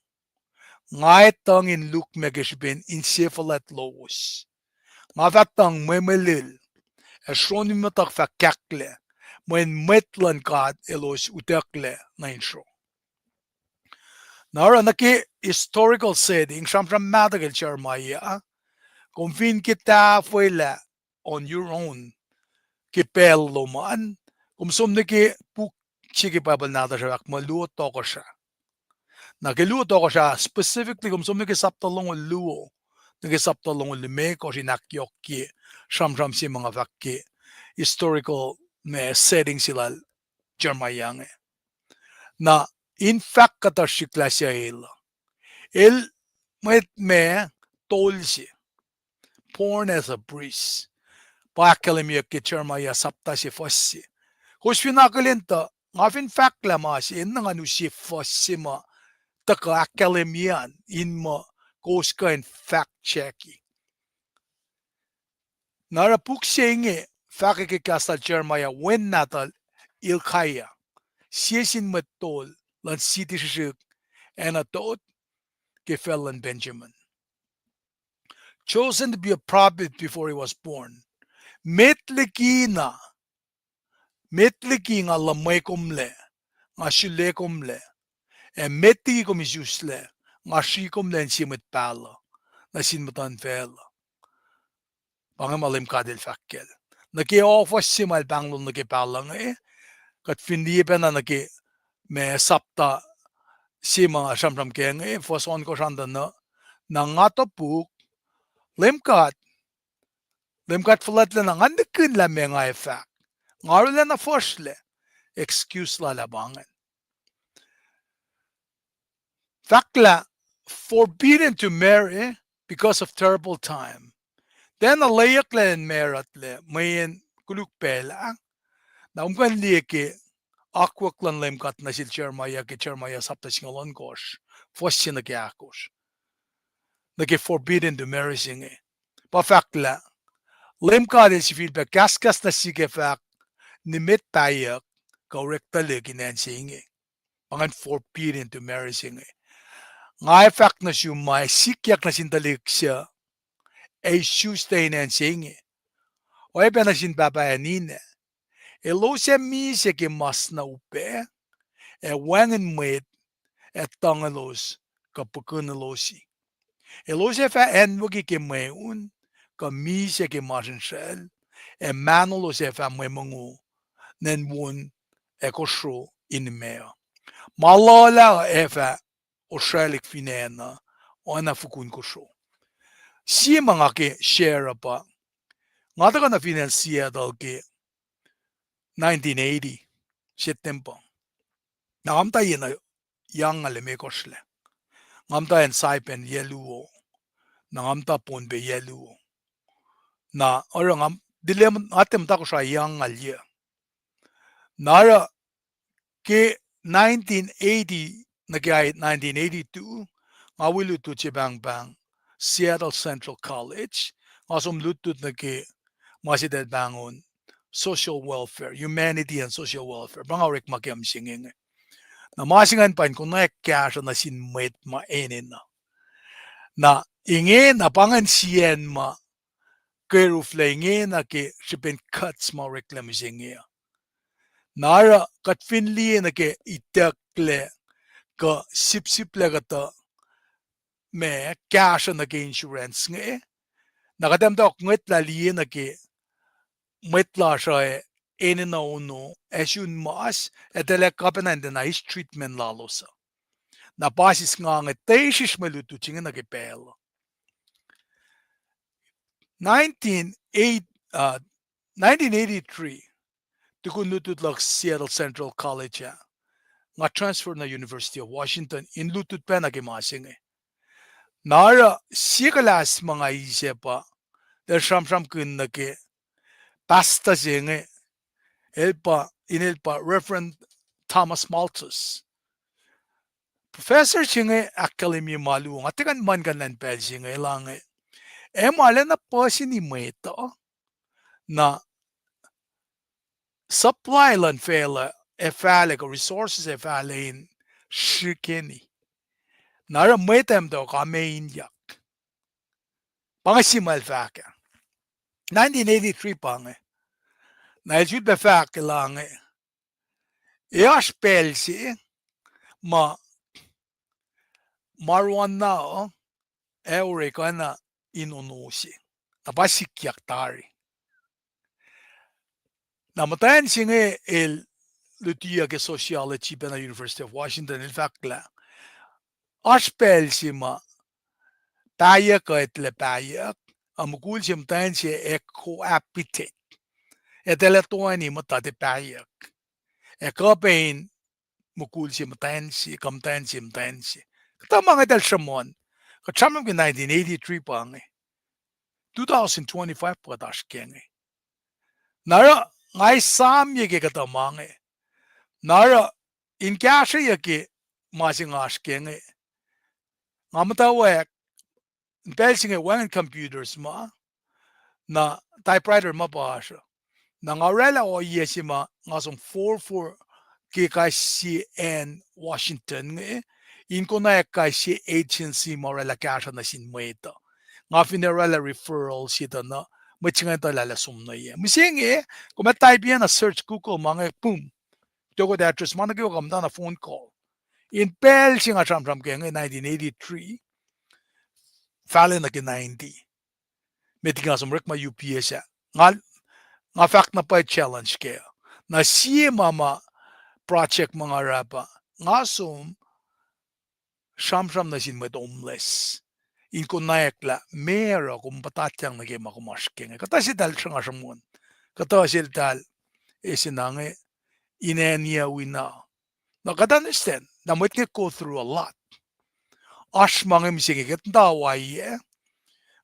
nga etuh in lukmac ke srihpen insefuhlwact lowos. Nga fah tuhng mwemwelil, ac sron in muhtuhk fah kahklac, mweyen mwet luhn God elos utucklac nuh in sro. Na oruh nuh ke historical setting, sramsram mahtuh kacl Jeremiah, kom fin ke tahfwelah on your own ke pacl lom an, kom som nuh ke puk se ke Bible nahtuhsr ah fahk muh luo tohkohsrah. Na ke luo tohkohsrah, specifically kom som nuh ke sapta longoul luo nuh ke sapta longoul limekohsr in ahkyohkye sramsram se ma nga fahk ke historical, ma setting se lal Jeremiah inge. Na in fahk kuhtuh srihk lah suc el uh, el mwet ma tol se, born as a priest. Pa ahkkahlwemyeyuck ke Jeremiah sapta se fuhs se. Kowos fin akihlen tuh nga fin fahk lah ma se, enenuh ngan use fuhs se ma tuhkuh ahkkahlwemye an in muh kowos kuh in fact check-i. Na oruh puk se inge fahkwack ke kahs lal Jeremiah wen nahtuhl Hilkiah, sie sin mwet tol luhn siti srihsrihk Anathoth ke facl luhn Benjamin. Chosen to be a prophet before he was born. Met liki na, met liki nga luhmwekomlac, nga srulekomlac, ac met liki kom isuslac, nga srikomlac in sie mwet pahluh nuh sin muhtuhnfacl uh. Pa inge ma Leum God El fahk kacl. Nuh ke ohfohs se ma El pahnglol nuh ke pahluh inge, kuht fin liye pacna nuh ke ma sapta se ma nga sramsram kac inge, fuhs ohnkohsr an tuh na, na nga topuk, Leum God, Leum God Fuhlwactlacna, nga nihkihn lah meac nga ac fahk. Nga arulacna fuhsrlac. Excuse lal ah pa ingacn. Fahk lah forbidden to marry because of terrible time. Tiacna lweyucklac in married lac mweyen koluk pacl ah. Na kom kuh in liye ke akwuck luhn Leum God nuh sel Jeremiah ke Jeremiah sapta singucul ohnkohsr, fuhs se nuh ke ahkosr, nuh ke forbidden to marry se inge. Pa fahk lah Leum God El sifilpac kahskahs nuh sihk ac fahk, nimet pahyuck kuh orek tuhlihk in acn se inge. Pa ingacn forbidden to marry se inge. Nga ac fahk nuh sum ma ac sikyak nuh sin tuhlihk suc ac isuslac in acn se inge, oacyacpac nuh sin pahpah ac ninac. Elos ac misac ke mas na upac, ac wacngihn mwet, ac tuhng elos, kuh pihkihn elosi. Elos ac fah acnwucki ke mweun, kuh misac ke masrinsral, ac mahnolos ac fah mwe mongo, nwen won, ac kosro in imac uh. Ma luhlah uh ac fah osrwaclihk fin acn uh, oacna fukun kosro. Sie ma nga ke share uh pa, nga tuhkuh nuh fin acn Seattle ke nineteen eighty, September. Na nga muhta yen uh, yang nga limekohsr lac. Nga muhta acn Saipan yac luo. Na nga muhta Pohnpei yac luo. Na oruh nga, tilac, nga tiac muhta Kosrae yang ngal yac. Na oruh ke nineteen eighty, nuh ke nineteen eighty-two, nga wi lutlut se pahngpahng Seattle Central College, nga som lutlut nuh ke ma se eltahl pahngon social welfare, humanity and social welfare. Pa nga orekmakihn se inge. Na ma se ingacn pa in konwacack kahsruh nuh sin mwet ma enenuh. Na ingena pa ingacn sie acn ma keruflac ingena ke srihpen cuts ma oreklac mihsenge uh. Na oruh kuht fin liye nuh ke itucklac kuh sipsiplac kuhtuh ma kahsruh nuh ke insurance inge, na kuht ac muhta ngwetlah liye nuh ke mwet lasr uh ac enenuh ono ac sun mas, ac eltahl kapacna in tiacna eis treatment lalos uh. Na pa sis nga inge tiac srihsrihk mwe lutlut se inge nuh ke pacl uh. Nineteen eight, uh, nineteen eighty-three, tukun lutlut luhk Seattle Central College ah, nga transfer nuh University of Washington in lutlut pacna ke ma se inge. Na oruh sie kuhlahs ma nga eis ah pa, eltahl sramsramkihn nuh ke pastor se inge, el pa, inel pa Reverend Thomas Malthus. Professor se inge ahkkahlwemye ma luo, nga tiac kuh in muhlkuhnlah in pacl se inge, el inge, ac ma lacna puhsini mwet uh, na supply luhn facluh ac fahlac kuh resources ac fahlac in srihkeni. Na oruh mwet ac muhta ka me in yak. Pa inge sie ma el fahk ah. Nineteen eighty-three pa inge. Na el sulpac fahk lah inge, ac oasr pacl se ma marijuana uh ac orek oacna in ono se. Na pa sikyak tari. Na muhtwacn se inge el lutiyuc ke sociology pacna University of Washington, el fahk lah oasr pacl se ma pahyuck uh etuh lah pahyuck, ac mukul se muhtwacn se ac cohabitate. Etuh lah toeni muhta tiac pahyuck. Ac kuh pac in mukul se muhtwacn se, kuh muhtwacn se muhtwacn se. Kuhtuh ma inge eltahl sruhmuhn. Kuht sramsram ke nineteen eighty-three pa inge. Two thousand twenty-five pa kuht oasr ke inge. Na oruh nga esamye ke kuhtuh ma inge. Na oruh in kahsrweyuc ke ma se nga oasr ke inge, nga muhtwacwacack, in pacl se inge wacngihn computers ma, na typewriter ma pa oasr uh. Na nga oraclah ohiyac se ma nga som forfor ke kais sie acn Washington inge, in konwacack kais sie agency ma oraclah kahsruh nuh sin mwet uh. Nga fin oraclah referral se tuh na, mwet se ingacn tuh lwelah som nuh yac. Mihsenge, kom ac type-ye na search Google ma inge, boom. Toko address ma nuh kwewa, kom muhta na phone call. In pacl se nga sramsram ke inge nineteen eighty-three, fahlac nuh ke ninety. Met liki nga som orekma U P S ah. Nga, nga fahk na pa challenge kac. Na sie ma ma project ma nga oruh pa, nga som sramsram nuh sin mwet homeless in konwacack lah meac oruh kom puhtatyang nuh ke ma kom oasr ke inge. Kuhtuh seltahl sruhnga sruhmuhn. Kuhtuh seltahl eis na inge in acniyuc wina. Na kuht understand, na mwet inge go through a lot. oasr ma inge mihsenge ke Hawaii ah,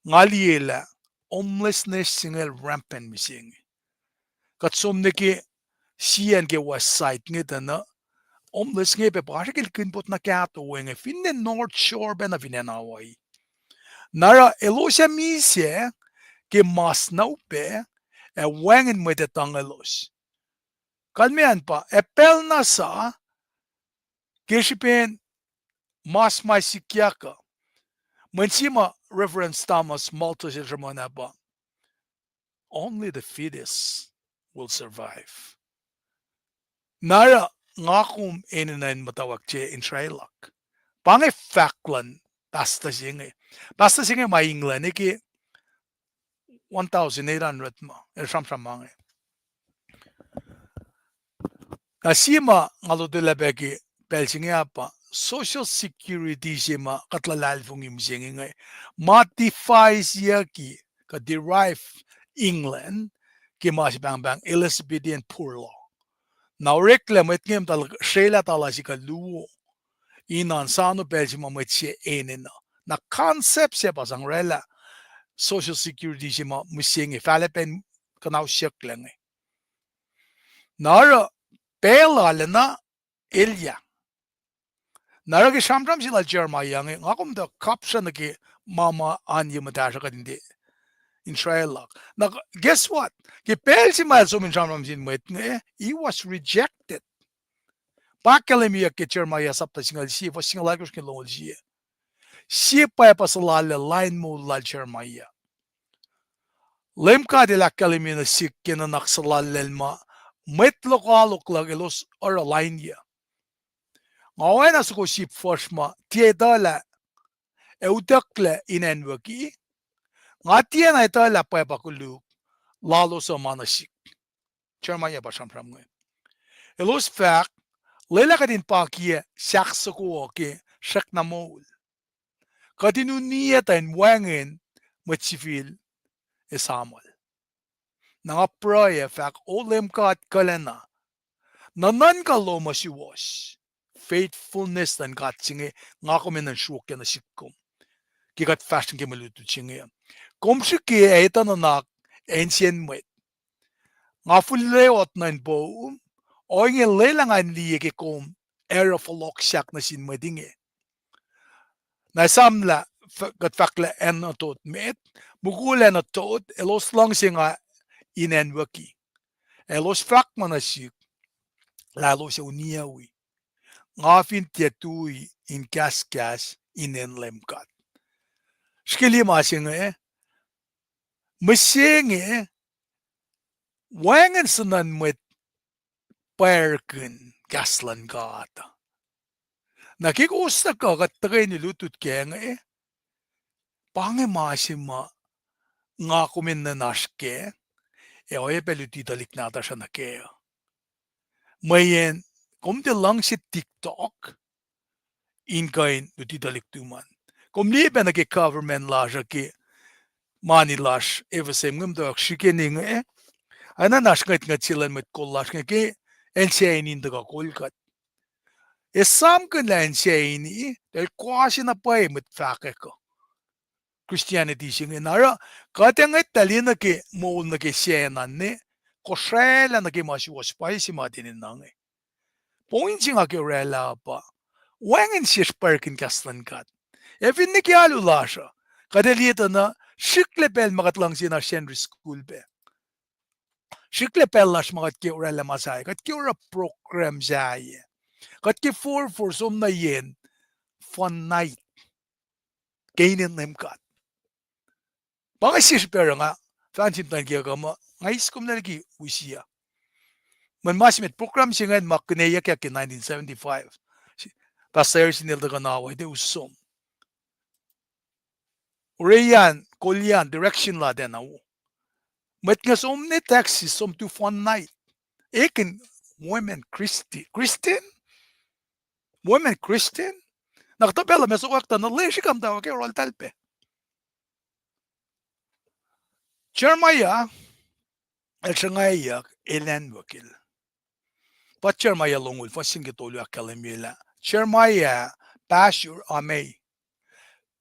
nga liye lah homelessness se inge rampant mihsenge. Kuht som nuh ke siyacn ke west side inge tuh na homeless inge pac pa oasr ke likina pot na kahto we inge, finne North Shore pac nuh fin acn Hawaii. Na oruh elos ac misac ke mas na upac, ac wacngihn mwet etuh ngelos. Kalmeyac pa, ac pacl na sa, ke srihpen mas ma sikyak uh, mweyen sie ma Reverend Thomas Malthus el sruhmuhn ah pa, only the fittest will survive. Na oruh nga kom enenuh in muhtwacwacack se in srwacluhk. Pa inge fahk luhn pastor se inge. Pastor se inge ma England, e ke one thousand eight hundred ma el sramsram ma inge. Na sie ma nga lotwelah pac ke pacl se inge ah pa Social Security se ma kuht luhlahlfongi mihsenge inge, ma device-yucki kuh derive England ke ma se pahngpahng Elizabethan Poor Law. Na oreklac mwet inge muhta srwaclah tala se kuh luo in oan sano pacl se ma mwet se enenuh. Na concept se pa sang oraclah Social Security se ma mihsenge, fahlac pacl kuhnausyucklac inge. Na oruh pacl lal ah na elyah. Na oruh ke sramsram se lal Jeremiah inge, nga kom tuh kapsra nuh ke ma ma oan ye muhtahsr uh kuht in tiac in srwacluhk. Na guess what? Ke pacl se ma el som in sramsram sin mwet inge, he was rejected. Pa ahkkahlwemyeyuck ke Jeremiah sapta singucul sie, fuhs singucul alkosr ke longoul sie. Sie pwacpa suhlallacl lain moul lal Jeremiah. Leum God el ahkkahlwemye nuh sihk ke nuhnak suhlallacl ma mwet lokoalok luhk elos oruh lainyuc. Nga oacna soko sip fuhsr ma tiac etuhlah ac utucklac in acnwucki, nga tiacna etuhlah pwacpa koluk lalos uh ma nuh sihk. Jeremiah pa sramsram inge. Elos fahk, lwelah kuht in pakiyac sahk soko uh ke srackna moul. Kuht in uniyac tuh in wacngihn mwet sifil esamuhl. Na nga pruhe ac fahk, O Leum God kuhlacna, nuhnuhnkuh lohm uh suwohs. Faithfulness luhn God se inge, nga kom enenuh sruokyac nuh sihk kom ke kuht fahsr nuh ke mwe lutlut se inge. Kom srihke ac etuh nuhnak ac insiyacn mwet. Nga fihlleot nuh in poum, ohinge lwelah nga in liye ke kom ac oruh fohlohk sahk nuh sin mwet inge. Na esamlah, kuht fahk lah acn nuhtot met, mukul ac nuhtot elos luhngse nga in acnwucki. Elos fahk ma nuh sihk lah elos ac uniyac wi, nga fin tiac tui in kahskahs inen Leum God. Srihke liye ma se inge, mihsenge, wacngihn suhnuhn mwet pwacrkihn kahs luhn God. Na ke kowos tuhkuh kuht tuhkweni lutlut kac inge, pa inge ma se ma nga kom enenuh in oasr kac, ac oacyacpac luti tuhlihk nahtuhsr uh nuh kac. Mweyen kom tiac luhngse TikTok in kuh in luti tuhlihk tuhmom. Kom liye pac nuh ke government lasr uh ke mani lasr FSM inge muhtwacwacack srihkeni inge, oacna oasr ngwetngwet se luhn mwet kol lasr inge ke acn Saini in tuhkuh kol kuht. Esamkihn lah acn Saini, el kwase na pwacye mwet fahkwack uh. Christianity se inge na oruh, kuht ac ngwetlah liye nuh ke moul nuh ke Saini an, kosraclah nuh ke ma suwohs pwacye se ma tiac enenuh inge. Point se nga ke oraclah pa, wacngihn sesr pwacrkihn kahs luhn God. Ac finne ke alu lasr uh, kuht ac liye tuh na, srihklac pacl ma kuht luhngse in oasr Sunday school pac, srihklac pacl lasr ma kuht ke oraclah ma sahyac, kuht ke oruh program sahyac, kuht ke forfor som nuh yen fun night ke inen Leum God. Pa inge sesr pacruh nga fahk sin tuh ke kuh muh nga eis kom liki wi siya. Mweyen ma se met program se ingacn ma kihneyuckyak ke nineteen seventy-five. Pastor Harrison el tuhkuh na wete us som. Oreyan, kolian, direction la tacna wo. Mwet inge som ne taxi, som tu fun night. Ekihn women Christi-, Christian? Women Christian? Na kuhtuh pacl uh ma sokwack tuh na lesi kamtawake oraltahl pac. Jeremiah el sruhngwacyuck elan wekil. Pa Jeremiah longoul, fuhs se ke tolu ahkkahlwemye lah Jeremiah, Pashur, Ammi.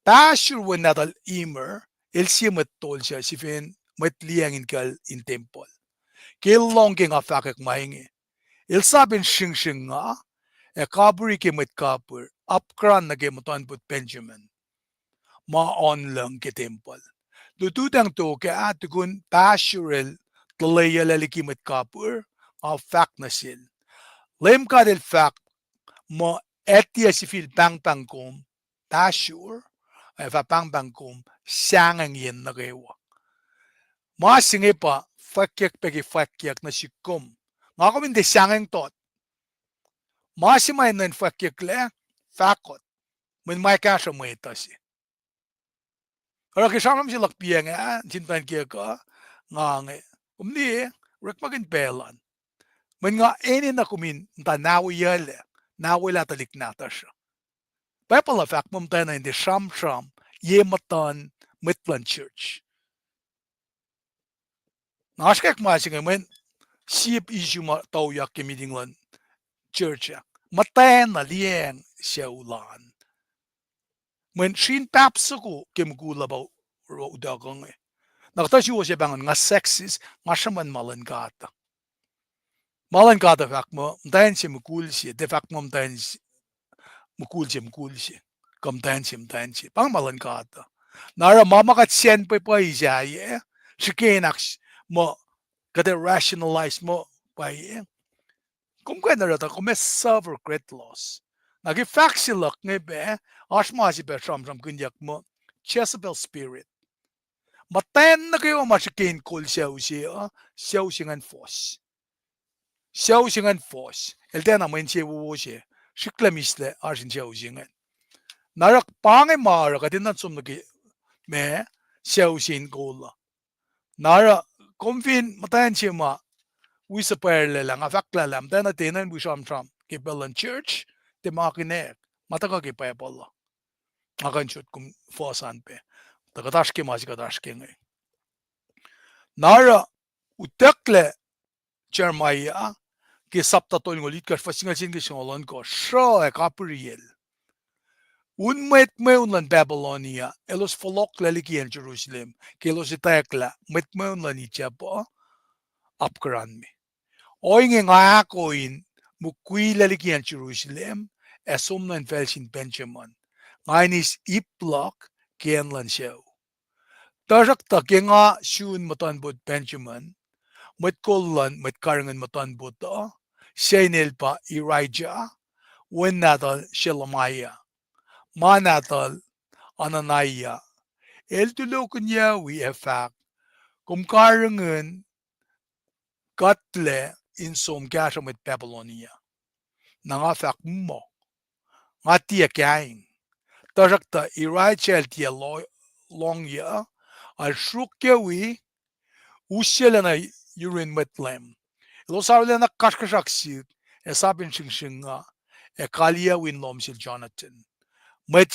Pahsrur wen nahtuhl Immer, el sie mwet tol suc sifacna mwet liyacacng in kacl in tempuhl. Ke el lohng ke nga fahkwack ma inge, el sap in sringsring nga, ac kapihri ke mwet kapir, apkuhran nuh ke muhtuhnpot Benjamin ma oan lucng ke tempuhl. Lututacng tok ah tukun pahsrur el tuhleyuclac liki mwet kapir, nga fahk nuh sel, Leum God El fahk muh, ac tiac sifil pahngpahng kom pahsrur, ac fah pahngpahng kom sahngweng yen nuh kwewa. Ma se inge pa fwackyuck pac ke fwackyuck nuh sihk kom. Nga kom in tiac sahngweng tot. Ma se ma enenuh in fwackyucklac, fahkot. Mweyen ma kahsruh mwet uh se. Oruh ke sramsram se luhk piacng ah, sin tuh ke kuh, nga inge, kom liye, orekmakihn pacl an. Mweyen nga enenuh kom in muhta nahweyuclac, nahwelah tuhlihk nahtuhsr uh. Bible uh fahk muh muhtwacn uh in tiac sramsram ye muhtuhn mwet luhn church. Na oasr kac ma se inge mweyen sie issue ma tuyak ke miting luhn church ah. Muhtwacn uh liyacacng sucu lal. Mweyen srin pahp soko ke mukul uh pa utuckuh inge. Na kuhtuh suwos ac pahngon nga sexist, nga sruhmuhn ma luhn God uh. Ma luhn God uh fahk muh muhtwacn se mukul se, tiac fahk muh muhtwacn se mukul se mukul se, kuh muhtwacn se muhtwacn se. Pa inge ma luhn God uh. Na oruh ma ma kuht sacn pwepwacye sahyac, srihke in ahk muh kuht ac rationalize muh pwacye. Kom kuh in oruh tuh kom ac suffer great loss. Na ke fahk se luhk inge pac, oasr ma se pac sramsramkihnyuck muh Jezebel spirit. Muhtwacn nuh kwewa ma srihke in kol sucu se uh, sucu se ingacn fohs. Sucu se ingacn fohs. El tiacna mwe insewowo se, srihklac mihslac oasr in sucu se ingacn. Na oruh pa inge ma oruh kuht in nuhn som nuh ke ma sucu se in kol uh. Na oruh kom fin muhtwacn se ma wi suhpwacrlac lah nga fahk lah lah muhtwacn uh tiacna in wi sramsram ke pacl luhn church, tiac ma kinak, ma tuhkuh ke Bible uh. Nga kuh in sot kom fuhs an pac. Tuh kuht oasr ke ma se kuht oasr ke inge. Na oruh utucklac Jeremiah ke sapta tolngoul itkohsr, fuhs singucul sie nuh ke singucul ohnkohsr, sruh ac kapihriyacl. Un mwet mweun luhn Babylonia elos fohlohklac liki acn Jerusalem ke elos etwacack lah mwet mweun luhn Egypt uh apkuhranme. Ohinge nga ahkoo in mukwilac liki acn Jerusalem ac som nuh infacl sin Benjamin. Nga in eis ip luhk ke acn luhn sucu. Tuhsruhktuh ke nga sun muhtuhnpot Benjamin, mwet kol luhn mwet karihngihn muhtuhnpot uh, se inel pa Irijah, wen nahtuhl Shelemiah, ma nahtuhl Hananiah, el tulohkihnyucwi ac fahk, kom karihngihn kuhtlac in som kahsruh mwet Babylonia. Na nga fahk muh, nga tiac kaing. Tuhsruhktuh Irijah el tiac lo-, lohngyuc, el sruokyucwi, usyuclac nuh yurin mwet Leum. Elos arulacna kasrkuhsrak sihk, ac sap in sringsring nga, ac kalyewi in lohm sel Jonathan, mwet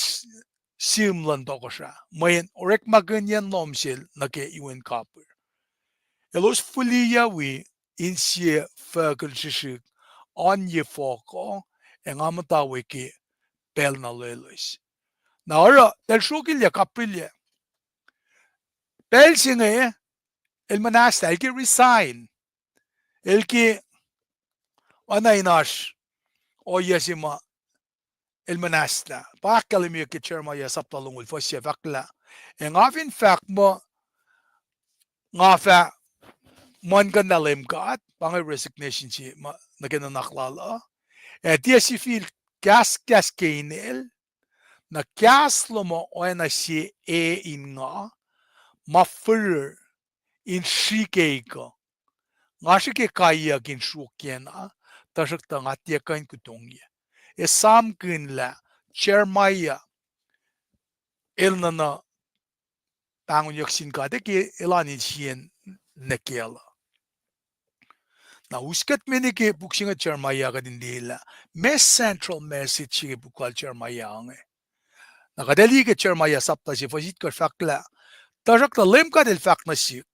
sihm luhn tohkohsrah, mweyen orekmakihnyacn lohm sel nuh ke iwen kapihr. Elos fihliyucwi insie fuhkihn srihsrihk oan ye fohk uh, ac nga muhta we ke pacl na loeloes. Na oruh, tahl sruokilyac, kapihrlac. Pacl se inge, el muhnahslah, el ke resign. El ke oacna in oasr ohiyac se ma el muhnahslah. Pa ahkkahlwemyeyuck ke Jeremiah sapta longoul fuhs se fahk lah, ac nga fin fahk muh nga fah muhlkuhnlah Leum God, pa inge resignation se ma nuh ke nuhnak lal uh, ac tiac sifil kahskahs ke inel, na kahs lom uh oacna sie e in nga, ma firir in srihke kuh. Nga srihke kaiyuck in sruokyacna, tuhsruhktuh nga tiac kuh in kutongyac. Esamkihn lah Jeremiah el nuhnuh pahngonyuck sin God ke elan insiyacn nuh kacl uh. Na us kuht meni ke puk se inge Jeremiah kuht in liye lah meac central message se ke puk lal Jeremiah inge. Na kuht ac liye ke Jeremiah sapta se fuhs itkohsr fahk lah, tuhsruhktuh Leum God El fahk nuh sihk,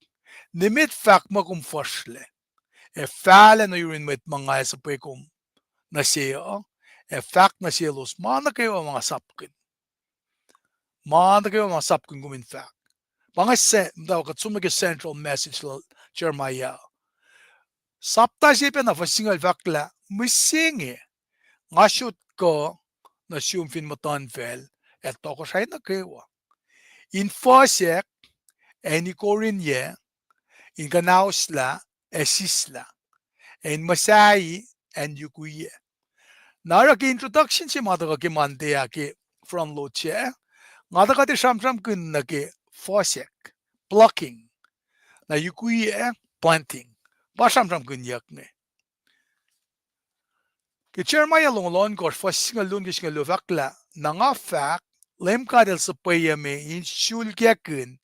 nimet fahk muh kom fuhsrlac, ac fahlac nuh yurin mwet ma nga ac suhpwe kom nuh se uh, ac fahk nuh selos ma nuh kwewa ma nga sapkihn. ma nuh kwewa ma sapkihn kom in fahk. Pa inge se muhtwacwacack kuht som nuh ke central message lal Jeremiah. Sapta se pacna fuhs singucul fahk lah mihsenge nga sot kuh nuh sum fin muhtuhnfacl ac tohkohsrahi nuh kwewa in fuhsack, ac in ikoriyac, in kuhnahoslah, ac sislah, ac in muhsahi, ac in yukwiyac. Na oruh ke introduction se ma tuhkuh ke Monday ah ke front load se, nga tuhkuh tiac sramsramkihn nuh ke fuhsack, plucking, na yukwiyac, planting. Pa sramsramkihnyuck inge. Ke Jeremiah longoul ohnkohsr fuhs singucul luo nuh ke singucul luo fahk lah, na nga fahk, Leum God El suhpweyume in sulkackihn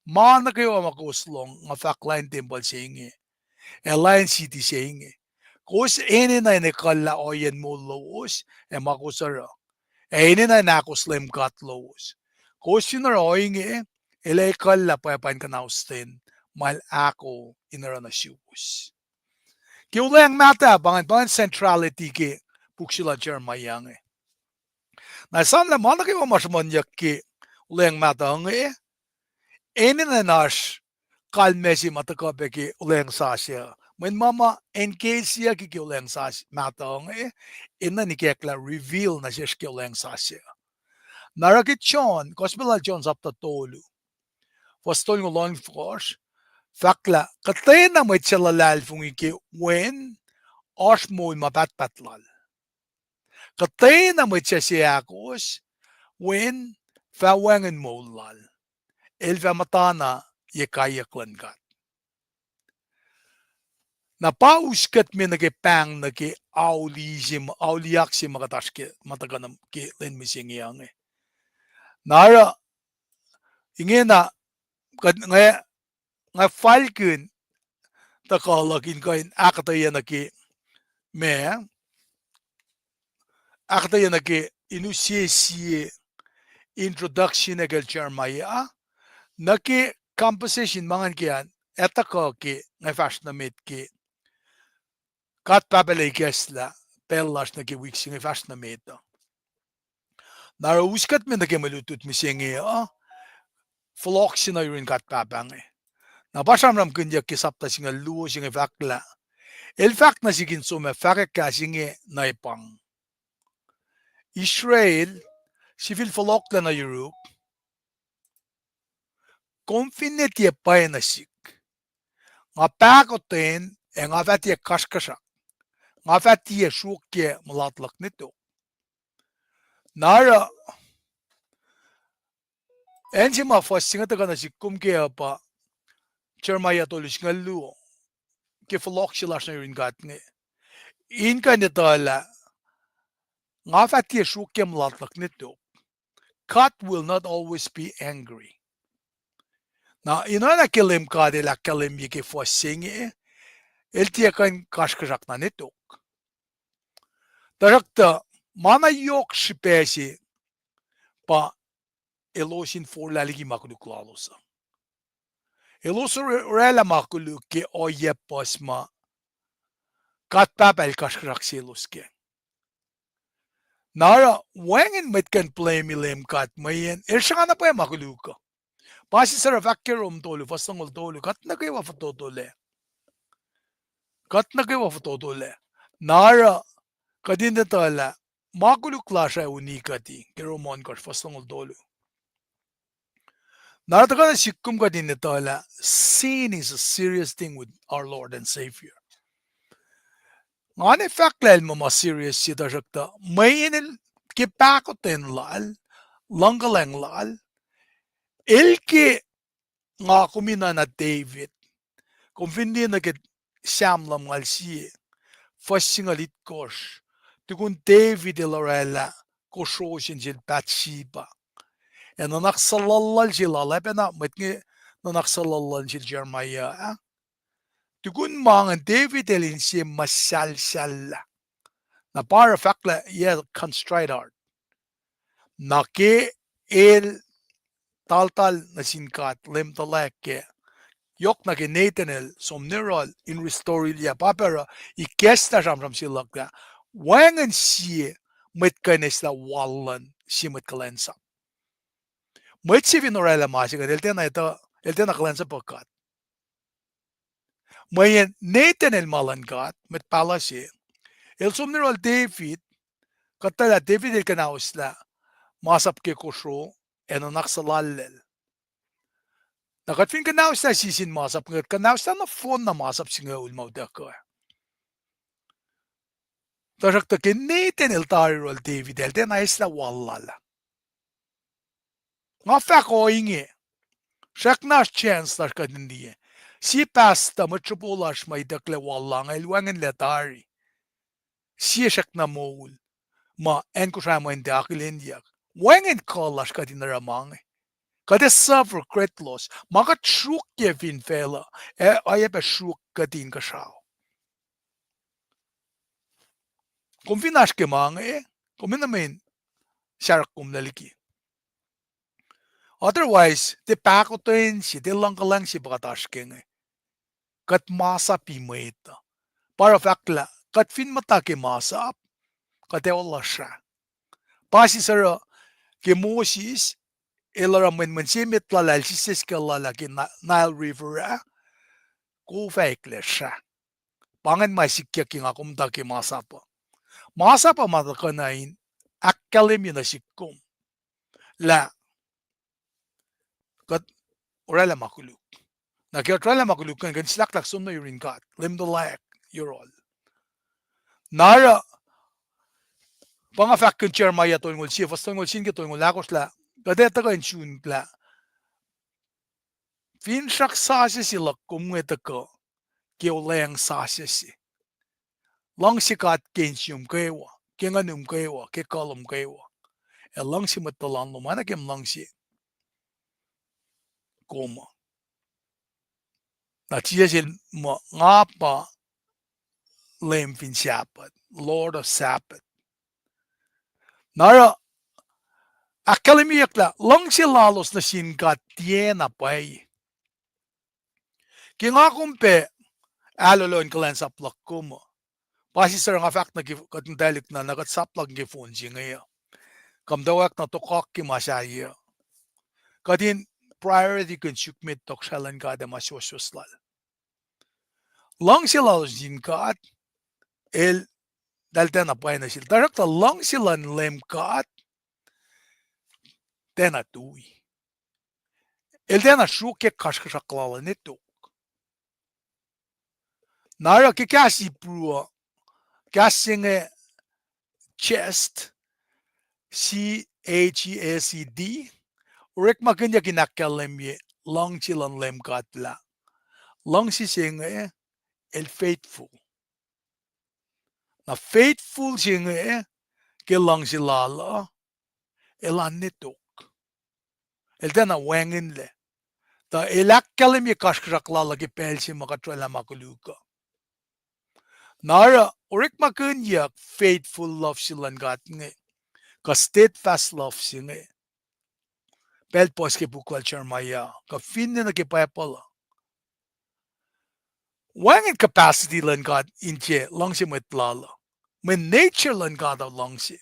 ma nuh kwewa ma kowos lohng, nga fahk lain tempuhl se inge, ac lain siti se inge. Kowos enenuh in ekuhllah ohiyacn moul lowos ac ma kowos oruh, ac enenuh in ahkos Leum God lowos. Kowos fin oruh ohinge, El ac ekuhllah pwacpa in kuhnahoslah ma El ahko in oruh nuh suwos. Ke Olweacng Mahtuh, pa ingacn, pa ingacn centrality ke puk se lal Jeremiah inge. Na esam lah ma nuh kwewa ma sruhmuhnyuck ke Olweacng Mahtuh inge, enenuh in oasr kalmac se ma tuhkuh pac ke Olweacng Sasuc uh. Mweyen ma ma enkesiyucki ke Olweacng Sasuc mahtuh inge, enenuh in ikacklah reveal nuh sesr ke Olweacng Sasuc uh. Na oruh ke John, Gospel lal John sapta tolu, fuhs tolngoul ohnkohsr, fahk lah kuhtwena mwet suc luhlahlfongi ke Wen, oasr moul ma pahtpaht lal. Kuhtwena mwet suc seahkos Wen fah wacngihn moul lal. El fah muhtana ye kaiyuck luhn God. Na pa us kuht me nuh ke pahng nuh ke auli se ma, auliyak se ma kuht oasr ke, ma tuhkuh nuh ke lwen mihsenge inge. Na oruh, ingena, kuht, nga, nga falkihn tuhkuh luhk in kuh in ahkuhtweyac nuh ke, ma, ahkuhtweyac nuh ke in use sie introduction ac kacl Jeremiah, nuh ke composition ma ingacn ke an, ac tuhkuh ke nga fahsr nuh met ke God Pahpah El ikacslah pacl lasr nuh ke wik se inge fahsr nuh met uh. Na oruh us kuht me nuh ke mwe lutlut mihsenge uh, fohlohk se nuh yurin God Pahpah inge. Na pa sramsramkihnyuck ke sapta singucul luo se inge fahk lah, El fahk nuh sik in som ac fahkwack kahs inge nuh epang: Israel, sifil fohlohklac nuh yuruk, kom finne tiac pwacye nuh sihk, nga pahkotwen ac nga fah tiac kasrkuhsrak, nga fah tiac sruokyac mulat luhk nwe tok. Na oruh, acn se ma fuhs se inge tuhkuh nuh sihk kom kac uh pa Jeremiah tolu singucul luo, ke fohlohk se lasr nuh yurin God inge, in kuh in etuhlah, nga fah tiac sruokyac mulat luhk nwe tok. God will not always be angry. Na in oacna ke Leum God El ahkkahlwemye ke fuhs se inge, El tiac kuh in kasrkuhsrak na nwe tok. Tuhsruhktuh, ma na yohk srihpac se pa elos in forlah liki ma koluk lalos uh. Elos orwaclah ma koluk ke ohiyac puhs ma God Pahpah El kasrkuhsrak selos kac. Na oruh wacngihn mwet kuh in blame Leum God mweyen El sruhnga na pwacye ma koluk uh. Pa se suc oruh fahk ke Rom tolu, fuhs longoul tolu, kuht nuh kwewa fototolac. Kuht nuh kwewa fototolac. Na oruh kuht in etuhlah ma koluk lasr uh uni kuht ke Rom ohnkohsr, fuhs longoul tolu. Na oruh tuhkuh nuh sihk kom kuht in etuhlah, sin is a serious thing with our Lord and Savior. Nga ne fahk lah El muh ma serious se, tuhsruhktuh mweyen El ke pahkotwen Lal, luhngkuhlwacng Lal, El ke nga kom in oacna David. Kom fin liye nuh ke Sam lumngaul sie, fuhs singucul itkohsr, tukun David el orwaclah kosro se nuh sel Bathsheba, ac nuhnak suhluhluhl se lal, oacpacna mwet inge nuhnak suhluhluhl nuh sel Jeremiah ah. Tukun ma ingacn David el inse muhsahlsahllah. Na pa oruh fahk lah, yeah, contrite heart. Na ke el taltal nuh sin God, Leum tuhlac kac, yohk na ke Nathan el som nuh yohrohl in restore-ilyac, pa pacl oruh ikacslah sramsram se luhk ah, wacngihn sie mwet kuh in eslah wal luhn sie mwet kuhlwacnsap. Mwet se fin oraclah ma se inge, el tiacna etuh, el tiacna kuhlwacnsapuh God. Mweyen Nathan el ma luhn God, mwet pahluh se, el som nuh yohrohl David, kuht tuh lah David el kuhnauslah masap ke kosro ac nuhnak suhlallacl. Na kuht fin kuhnauslah sie sin masap inge, kuht kuhnauslah nohfohn na masap singucul ma utuckuh. Tuhsruhktuh ke Nathan el tari yohrohl David, el tiacna eslah wal lal ah. Nga fahk ohinge, srackna oasr chance lasr kuht in liye. Sie pastor, mwet sropo lasr ma itucklac wal lal inge, el wacngihnlac tari. Sie srackna moul ma acn Kosrae ma in tiac akihlenyuck. Wacngihn kuh lasr kuht in oruh ma inge. Kuht ac suffer great loss. Ma kuht sruokyac fin facluh, ac oacyacpac sruok kuht inkuhsrao. Kom fin oasr ke ma inge, kom enenuh in sarahk kom liki. Otherwise, tiac pahkotwen se, tiac luhngkuhlwacng se pa kuht oasr ke inge. Kuht masap mwet uh. Pa oruh fahk lah kuht fin muhta ke masap, kuht ac lohsrah. Pa sie oruh ke Moses el oruh mwenmwen se met lal ah, el sisses ke lal ah ke Ni-, Nile River ah, kof ah eklac srah. Pa ingacn ma sikyak ke nga kom muhta ke masap uh. Masap uh ma tuhkuh na in ahkkahlwemye nuh sihk kom lah kuht oraclah ma koluk. Na ke kuht oraclah ma koluk ingacn, kuht in silahklahk som nuh yurin God, Leum tuhlac yohrohl. Na oruh, pa nga fahkkihn Jeremiah tolngoul sie, fuhs tolngoul sie nuh ke tolngoul ahkosr lah, kuht ac tuhkuh in sun lah finsrak sasuc se luhk kom inge tuhkuh ke olweacng sasuc se. Luhngse God ke insiom kwewa, ke nguhnum kwewa, ke kuh lom kwewa. Ac luhngse mwet tuhlan lom, oacna ke kom luhngse kom uh. Na Jisus el muh, nga pa Leum fin Sabbath, Lord of Sabbath. Na oruh, ahkkahlwemyeyuck lah luhngse lalos nuh sin God tiacna pwacye. Ke nga kom pac ahlolo in kuhlwacnsap luhk kom uh, pa sie oruh nga fahk nuh ke kuht muhtwaclihk na, na kuht sap luhk ke phone se inge uh. Kom tuh oacna tokak ke ma sahyac uh. Kuht in priority kihn suk met tohkohsrahi luhn God ac ma suwohswohs lal. Luhngse lalos nuh sin God, el, eltahl tiacna pwacye nuh sel. Tuhsruhktuh luhngse luhn Leum God tiacna tui. El tiacna sruokyac kasrkuhsrak lal uh ne tok. Na oruh ke kahs Hebrew uh, kahs se inge chesed, C H E S E D, orekmakihnyuck in ahkkahlwemye luhngse luhn Leum God lah luhngse se inge el faithful. Na faithful se inge ke luhngse lal uh, elan ne tok. El tiacna wacngihnlac. Tuh el ahkkahlwemye kasrkuhsrak lal uh ke pacl se ma kuht oraclah ma koluk uh. Na oruh orekmakihnyuck faithful love se luhn God inge, kuh steadfast love se inge. Pacl puhs ke puk lal Jeremiah, kuh finne nuh ke Bible uh. Wacngihn capacity luhn God in tiac luhngse mwet lal uh. Mwe nature luhn God uh luhngse.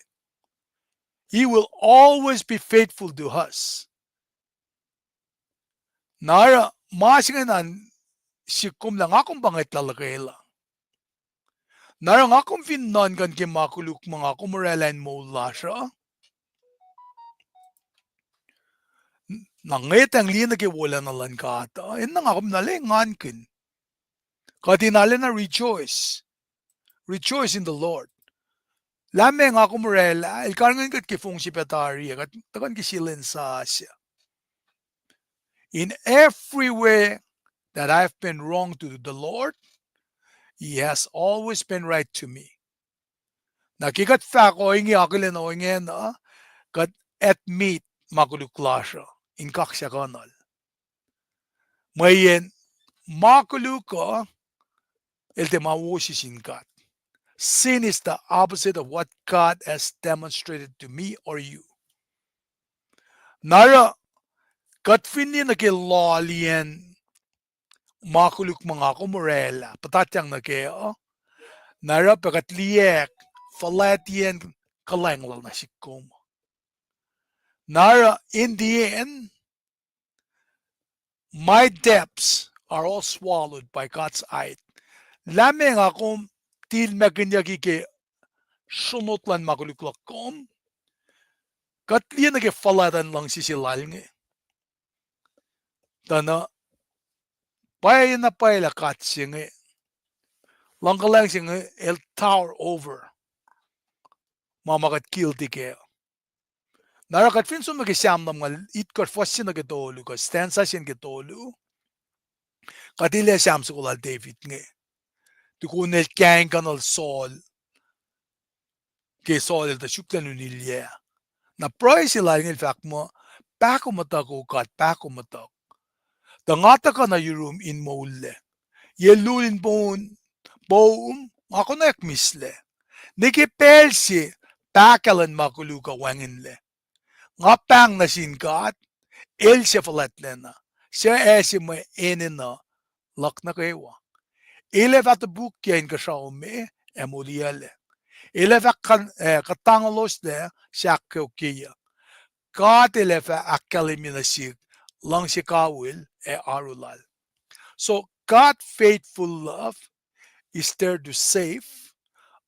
He will always be faithful to us. Na oruh ma se inge na sihk kom lah nga kom pa ngwet lal uh kwelah. Na oruh nga kom fin nuhnkuh ke ma koluk ma nga kom oraclah in moul lasr uh, na ngwetacng liye nuh ke wolacna luhn God uh, enenuh nga kom na lwengonkihn. Kuht in arulacna rejoice. Rejoice in the Lord. Lah meac nga kom oraclah, el karihngihn kuht ke fong se pac tari ah, kuht tuhkuh ke sie lwen sasuc. In every way that I have been wrong to the Lord, He has always been right to me. Na ke kuht fahk ohinge, akihlen ohinge na, kuht admit ma koluk lasr uh in kaksakuhnuhl. Mweyen ma koluk uh, el tiac ma wo se sin God. Sin is the opposite of what God has demonstrated to me or you. Na oruh, kuht fin liye nuh ke loaliyacn ma koluk ma nga kom oraclah, puhtatyang nuh kac uh, na oruh pac kuht liyacack fuhlwactiyacn kuhlwacng lal nuh sihk kom. Na oruh in the end, My debts are all swallowed by God's height. Lah meac nga kom tilmakinyucki ke sronot luhn ma koluk luhk kom, kuht liye nuh ke fuhlwactan luhngse se lal inge. Tuh na pwacyena pwacye lah God se inge, luhngkuhlwacng se inge, el tower over ma ma kuht guilty kac. Na oruh kuht fin som nuh ke Sam lumngaul itkohsr, fuhs se nuh ke tolu kuh stanza se nuh ke tolu, kuht liye Sam soko lal David inge, tukun el kahingkuhnuhl Saul, ke Saul el tuh suk lacn unilyac. Na pruhe se lal inge el fahk muh, pahkomuhtuhk, O God, pahkomuhtuhk, tuh nga tuhkuh nuh yurum in moullac. Ye lul in poun, poum, nga konwacack mihslac. Nwe ke pacl se pahkah luhn ma koluk uh wacngihnlac, nga pahng nuh sin God, El suc fuhlwactlacna, suc ase mwe enenuh luhk nuh kwewa. El ac fah topukyuc inkuhsrao me ac moliyuclac. El ac fah kuh-, eh, kuhtangloslac suc ahkkweokyeyuck. God El ac fah ahkkahlwemye nuh sihk luhngse kawihl ac oaru lal. So God faithful love is there to save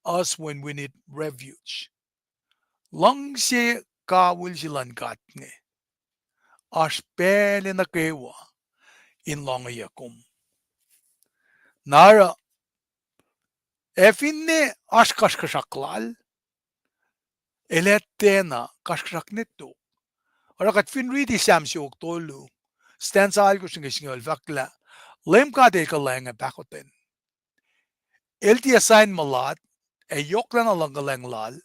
us when we need refuge. Luhngse kawihl se luhn God inge oasr pacl nuh kwewa in lohngeyuck kom. Na oruh, ac finne oasr kasrkuhsrak lal, el ac tiacna kasrkuhsrak ne tok. Oruh kuht fin riti Sam siofok tolu, stanza alkosr nuh ke singucul, fahk lah Leum God El kuhlwacng ac pahkotwen. El tiac sain mulat, ac yohklacna luhngkuhlwacng lal.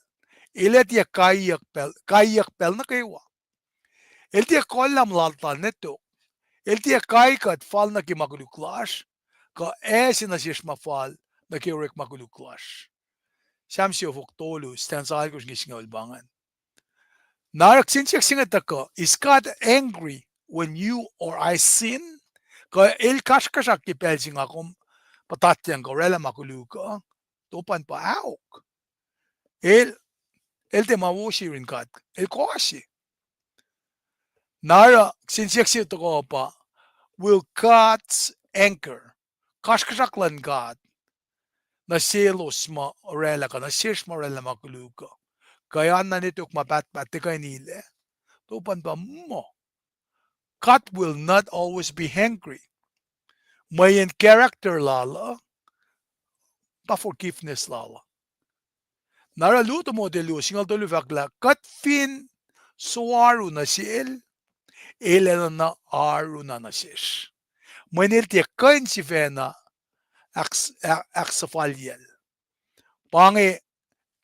El ac tiac kaiyuck pacl, kaiyuck pacl nuh kwewa. El tiac kohllah mulat lal ne tok. El tiac kai kuht fal nuh ke ma koluk lasr, kuh ase nuh sesr ma fal nuh ke orek ma koluk lasr. Sam siofok tolu, stanza alkosr nuh ke singucul pa ingacn. Na oruh kihsen siyuck se inge tuhkuh, is God angry when you or I sin? Kuh El kasrkuhsrak ke pacl se nga kom puhtatyang kuh orwaclah ma koluk uh? Topan pa ahok. El, el tiac ma wo se yurin God, El kohse. Na oruh kihsen siyuck se tuhkuh pa, will God's anger, kasrkuhsrak luhn God nuh selos ma orwaclah kuh nuh sesr ma orwaclah ma koluk uh, kuh ac oanna ne tok ma pahtpaht tuhkuh in ilac? Topan pa muh, God will not always be angry. Mweyen character lal uh pa forgiveness lal uh. Na oruh luo Timothy luo singucul tolu fahk lah kuht fin soaru nuh sel, el enenuh aruna nuh sesr, mweyen el tiac kuh in sifacna ahks-, ah-, ahksuhfalyacl. Pa inge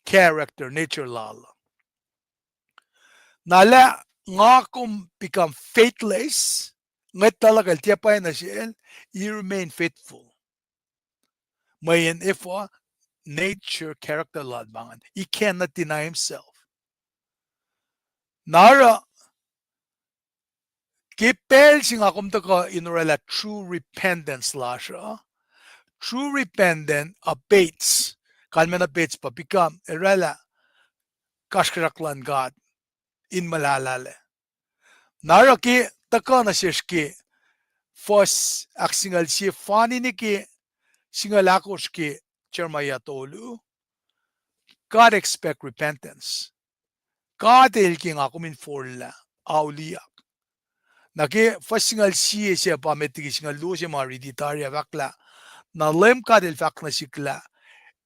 character, nature lal. Na lah nga kom become faithless, ngwet lal uh kuh el tiac pwacye nuh sel, he remain faithful. Mweyen efuh? Nature, character lal pa ingacn. He cannot deny himself. Na oruh ke pacl se nga kom tuhkuh in orwaclah true repentance lasr uh, true repentance abates, kalmacn abates pa become, orwaclah kasrkuhsrak luhn God in muhlahlahlac. Na oruh ke tuhkuh nuh sesr ke fuhs ahksingucul sie fani nuh ke singucul ahkosr ke Jeremiah tolu, God expect repentance. God El ke nga kom in forlah auliyak. Na ke fuhs singucul sie se pa met liki singucul luo se ma riti tari ah fahk lah, na Leum God El fahk nuh sihk lah,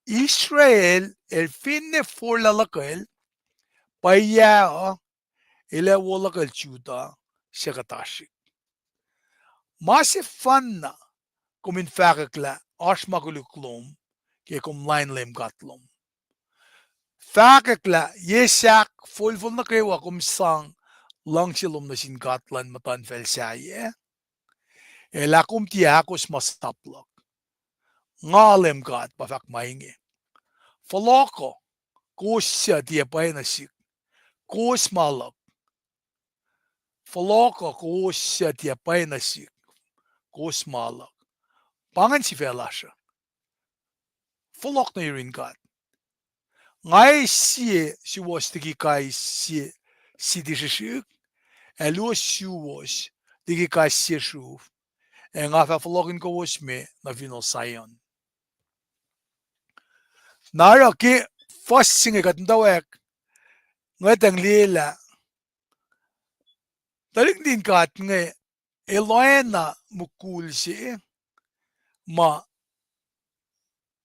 Israel el finne forlah luhkwel, pwacyena uh, el ac wo luhkwel Judah, suc kuhtasrihk. Ma sefanna kom in fahkwack lah oasr ma koluk lom ke kom lain Leum God lom. Fahkwack lah ye sahk folfol nuh kwewa kom sang luhngse lom nuh sin God luhn muhtuhnfacl sahyac, ac lah kom tiac ahkos masap luhk. Nga Leum God pa fahk ma inge. Fohlohkoh, kowos suc tiac pwacye nuh sihk, kowos ma luhk. Fohlohkoh, kowos suc tiac pwacye nuh sihk, kowos ma luhk. Pa ingacn sifac lasr uh. Fohlohk nuh yurin God. Nga eis sie suwos liki kais sie siti srihsrihk, ac luo suwos liki kais sie sruhf, ac nga fah fohlohkihn kowos me nuh fineol Sion. Na oruh ke fuhs se inge kuht muhtwacwacack ngwetacng liye lah tuhlihk nuhtin God inge el oacna mukul se ma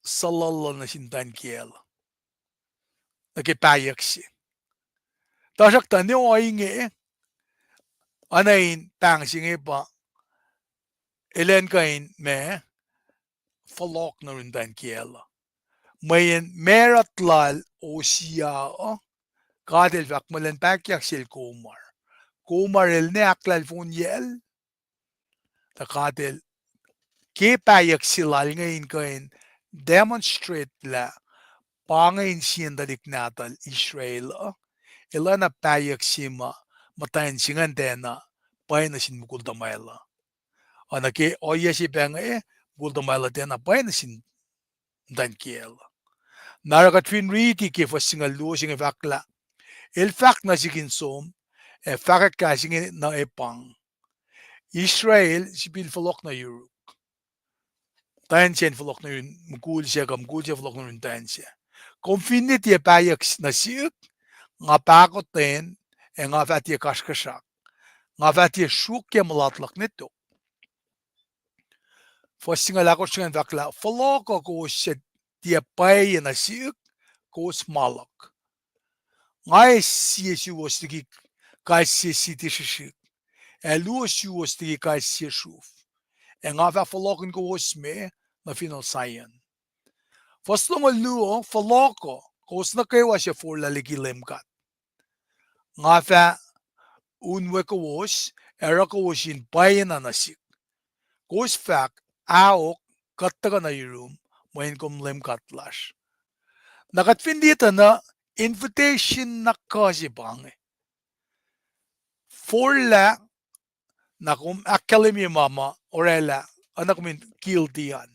suhluhluhl nuh sin muhtwacn kiyacl nuh ke pahyuck se. Tuhsruhktuh ne ohinge, oacna in pahng se inge pa elan kuh in ma fohlohk nuh yurin muhtwacn kiyacl uh. Mweyen macruht lal Hosea uh, God el fahk muh elan pahyuck sel Gomer. Gomer el ne ahklahlfonyacl, tuh God el ke pahyuck se lal inge in kuh in demonstrate lah pa inge insiyacn tuhlihk nahtuhl Israel uh, el oacna pahyuck se ma muhtwacn se ingacn tiacna pwacye nuh sin mukul tuhmwacl uh. Oacna ke ohiyac se pac inge, mukul tuhmwacl uh tiacna pwacye nuh sin muhtwacn kiyacl uh. Na oruh kuht fin riti ke fuhs singucul luo se inge fahk lah, el fahk nuh sihk in som, ac fahkwack kahs inge nuh epang: Israel, sifil fohlohk nuh yuruk. Muhtwacn se in fohlohk nuh yurin mukul se, kuh mukul se fohlohk nuh yurin muhtwacn se. Kom finne tiac pahyuck nuh sihk, nga pahkotwen, ac nga fah tiac kasrkuhsrak. Nga fah tiac sruokyac mulat luhk ne tok. Fuhs singucul ahkosr se ingacn fahk lah, fohlohk uh kowos suc tiac pwacye nuh sihk, kowos ma luhk. Nga eis sie suwos liki kais sie siti srihsrihk, ac luo suwos liki kais sie sruf, ac nga fah fohlohkihn kowos me nuh fineol Sion. Fuhs longoul luo, fohlohk uh kowos nuh kwewa suc forlah liki Leum God. Nga fah unwe kowos, ac oruh kowos in pwacyena nuh sihk. Kowos fahk, ahok, kuht tuhkuh nuh yurum, mweyen kom Leum God lasr. Na kuht fin liye tuh na invitation na kuh se pa inge. Forlah, na kom ahkkahlwemye ma ma orwaclah, oacna kom in guilty an.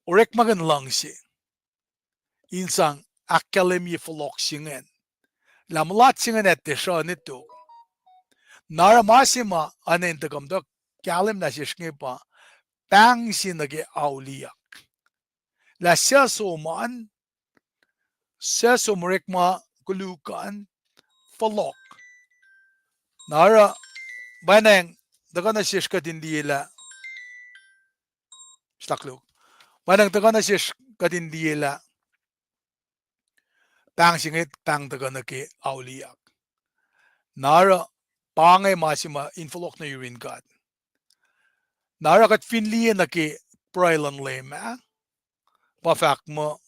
Orekmakihn luhngse in sang ahkkahlwemye fohlohk se ingacn, lah mulat se ingacn ac tiac sruh ne tok. Na oruh ma se ma oacna in tuhkuh muhta kahlwem nuh sesr inge pa pahng se nuh ke auliyak. Lah suc som an, suc som orekma koluk an, fohlohk. Na oruh, pwacnwacng tuhkuh nuh sesr kuht in liye lah, staklu, pwacnwacng tuhkuh nuh sesr kuht in liye lah pahng se inge pahng tuhkuh nuh ke auliyak. Na oruh, pa inge ma se ma in fohlohk nuh yurin God. Na oruh kuht fin liye nuh ke pruhe luhn Leum ah, pa fahk muh,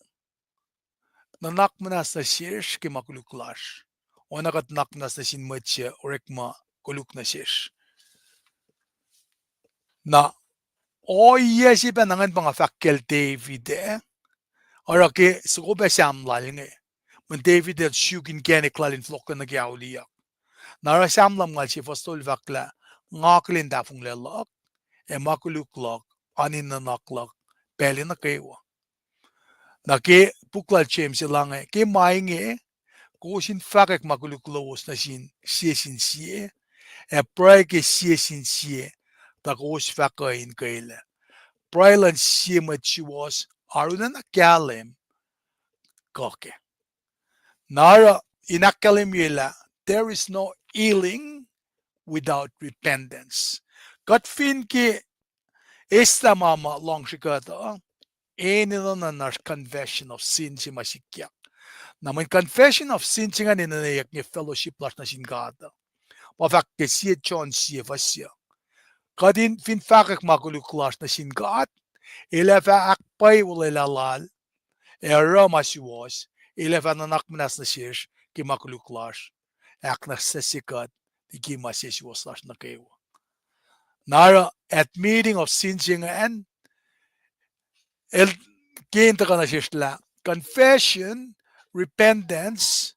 nuhnak muhnahs nuh sesr ke ma koluk lasr, oacna kuht nuhnak muhnahs nuh sin mwet suc orekma koluk nuh sesr. Na ohiyac se pacna ingacn pa nga fahk kacl David ah, oruh ke soko pac Sam lal inge, mweyen David el suk inkacnek lal in fohlohk nuh ke auliyak. Na oruh Sam lumngaul sie fuhs tolu fahk lah, nga akihlen tahfonglac luhk ac ma koluk luhk, oan in nuhnak luhk pacl nuh kwewa. Na ke puk lal James el ange, ke ma inge, kowos in fahkwack ma koluk lowos nuh sin sie sin sie, ac pruhe ke sie sin sie, tuh kowos fah kuh in kwelac. Pruhe luhn sie mwet suwohs arulacna kahlwem kuh kac. Na oruh in ahkkahlwemye lah, there is no healing without repentance. Kuht fin ke eslah ma ma luhngse kuht uh, enenuh na oasr confession of sin se ma sikyak. Na mweyen confession of sin se ingacn enenweyuck nge fellowship lasr nuh sin God uh. Pa fahk ke sie John sie fuhs se, kuht in fin fahkwack ma koluk lasr nuh sin God, El ac fah ahkpwacye olwelah Lal, ac oruh ma suwohs, El ac fah nuhnak muhnahs nuh sesr ke ma koluk lasr, ac ahknwacsnwacsye kuht liki ma sesuwohs lasr nuh kwewa. Na oruh admitting of sin se ingacn, el ke in tuhkuh nuh sesr lah confession, repentance,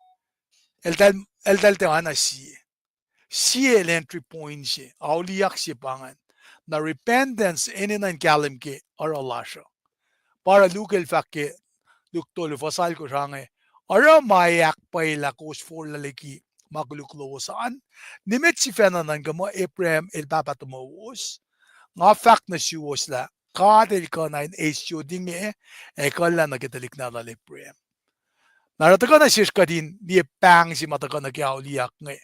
eltahl, eltahl tiac oacna sie. Sie el entry point se, auliyak se pa ingacn. Na repentance enenuh in kahlwem ke oruh lasr uh. Pa oruh Luke el fahk ke Luke tolu fuhs alkosr ange, oruh ma ac ahkpwacye lah kowos forlah liki ma koluk lowos an, nimet sifacna nuhnkuh muh Abraham el pahpah tomowos, Nga fahk nuh suwos lah God El kuh na in eis yot inge ac ekuhllah nuh ke tuhlihk nahtuhl Abraham. Na oruh tuhkuh nuh sesr kuht in liye pahng se ma tuhkuh nuh ke auliyak inge.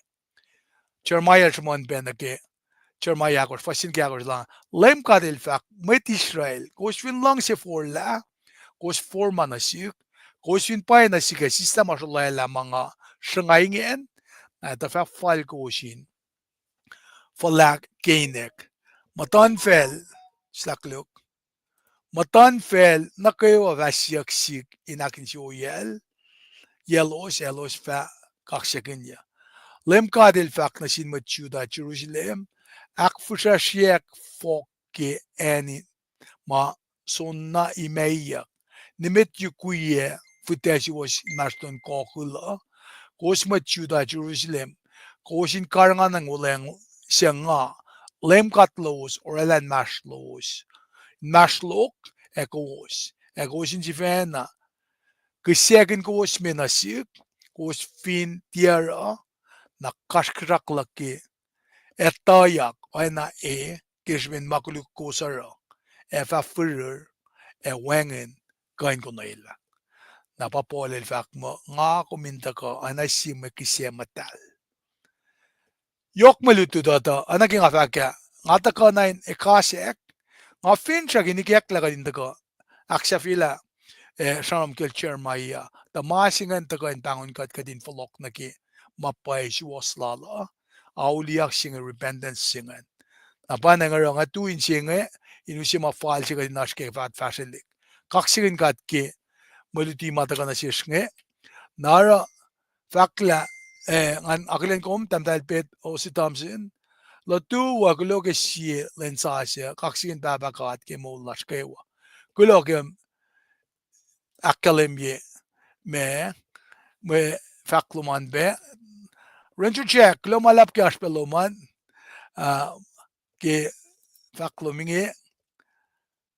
Jeremiah el sruhmuhn pac nuh ke Jeremiah ahkosr, fuhs se ke ahkosr lah, Leum God El fahk, mwet Israel, kowos fin luhngse forlah, kowos forma nuh sihk, kowos fin pwacye nuh sihk ac sislah ma srolwaclah ma nga sruhnga ingacn, na etuh fah fal kowos in fuhlahk ke inek. Muhtuhnfacl, slahklok, muhtuhnfacl nuh kwewa fah siyuck sihk in ahkinsewowoyacl, yalos, elos fah kaksakihnyuc. Leum God El fahk nuh sin mwet Judah, Jerusalem, ahkfihsracsryack fohk ke acn ma soenna imaiyuck. Nimet yukwiyac fihtac suwos inmahsrlon kokuhl uh. Kowos mwet Judah, Jerusalem, kowos in karihnganacng wuhlweacng se nga, Leum God lowos, oraclah inmahsrlowos, inmahsrlok ac kowos, ac kowos in sifacna kihsackihnye kowos me nuh sihk, kowos fin tiac oruh, na kasrkuhsrak luhk ke etuhyak oacna e, ke srihpen ma koluk kowos oruh, ac fah firir, ac wacngihn kuh in konwelah. Na pa Paul el fahk muh, nga kom in tuhkuh oacna sie mwe kihsac muhtahl. Yohk mwe lutlut uh tuh, oacna ke nga fahk ah, nga tuhkuh na in ekasack, nga finsrak in ikacklah kuht in tuhkuh ahksahfyelah, eh, sramsram kacl Jeremiah, tuh ma se ingacn tuhkuh in pahngon kuht kuht in fohlohk nuh ke ma pwacye suwohs lal uh, auliyak se inge, repentance se ingacn. Na pa na nga oruh nga tu in se inge, in use ma fal se kuht in oasr ke faht fahsrwelihk. Kaksakihn God ke mwe luti ma tuhkuh nuh sesr inge. Na oruh fahk lah, eh, ngan akihlen kom, Tahmtahel Pet Osi Thompson, lutu uh kuloh ke sie lwen sasuc, kaksakihn Pahpah God ke moul lasr kwewa. Kuloh ke ahkkahlwemye ma, mwe fahk lom an pac. Ranger Jack, kuloh ma luhlahp ke oasr pac lom an, ah, ke fahk lom inge.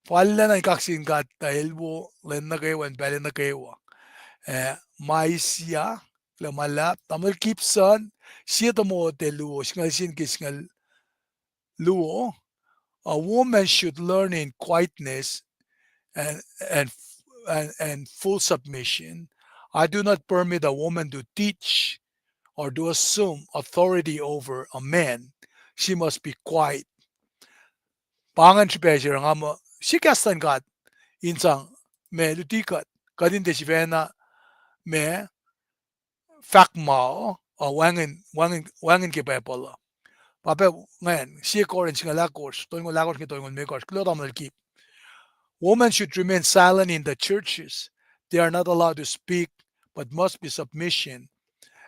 Fal lah na in kaksakihn God tuh El wo lwen nuh kwewa, in pacl nuh kwewa. Eh, Maisia, kuloh ma luhlahp, Tamuhlwel Gibson, sie Timothy luo, singucul sie ke singucul luo, a woman should learn in quietness and, and, and, and full submission. I do not permit a woman to teach or to assume authority over a man. She must be quiet. Pa ingacn srihpac se oruh nga muh sie kahs luhn God in sang ma luti kuht, kuht in tiac sifacna ma fahk ma uh, uh, wacngihn, wacngihn, wacngihn ke Bible uh. Pa pac ingacn, sie Corinth singucul ahkosr, tolngoul ahkosr inge tolngoul limekohsr, kuloh Tamuhlwel Gibb. Women should remain silent in the churches. They are not allowed to speak, but must be submission,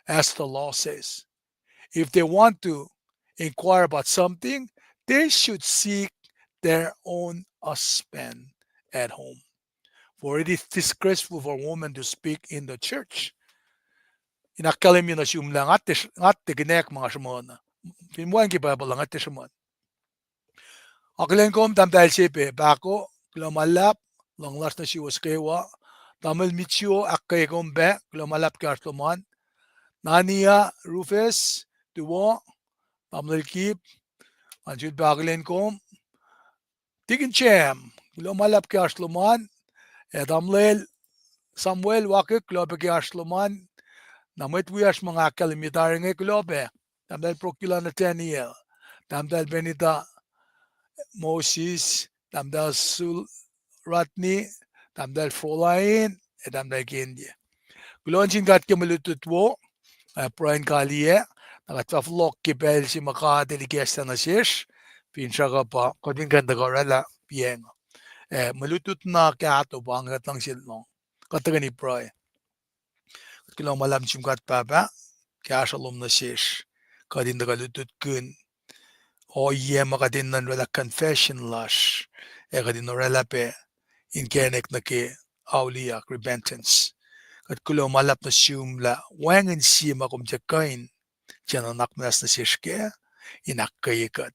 as the law says. If they want to inquire about something, they should seek their own husband at home. For it is disgraceful for a woman to speak in the church. In ahkkahlwemye nuh sum lah nga tiac, nga tiac kihnack ma nga sruhmuhn. Fin wacngihn ke Bible uh nga tiac sruhmuhn. Akihlen kom Tahmtahel Sepe Pahko, kuloh ma luhlahp, luhngse lasr nuh suwos kwewa. Tamuhlwel Mitsuo, ahkkweye kom pac, kuloh ma luhlahp ke oasr lom an. Nania, Rufus, Tuwo, Tamuhlwel Gibb, ngan sulpac akihlen kom. Tikin Jem, kuloh ma luhlahp ke oasr lom an, ac Tamuhlwel Samuel Wakihk, kuloh pac ke oasr lom an, na mwet wiyacsr ma nga ahkkahlwemye tari inge, kuloh pac, Tahmtahel Prokila Nathaniel, Tahmtahel Benita Moses, Tahmtahel Sul Rodney, Tahmtahel Frolain, ac Tahmtahel Kendie. Kuloh nuh sin God ke mwe lutlut wo, ac pruhe in kaliyac, na kuht fah fohlohk ke pacl se ma God El ikacslah nuh sesr, finsrak uh pa kuht in kuh in tuhkuh oraclah piacng. Ac mwe lutlut na kahto pa inge kuht luhngse lohng. Kuht tuhkweni pruhe. Kuht kuloh ma luhlahp nuh sum God Pahpah, kahsruh lom nuh sesr, kuht in tuhkuh lutlutkihn ohiyac ma kuht in nuhnkuh oraclah confession lasr, ac kuht in oraclah pac inkacnek nuh ke auliyak, repentance. Kuht kuloh ma luhlahp nuh sum lah wacngihn sie ma kom tiac kuh in tiac nuhnak muhnahs nuh sesr kac, in ahkkweye kuht.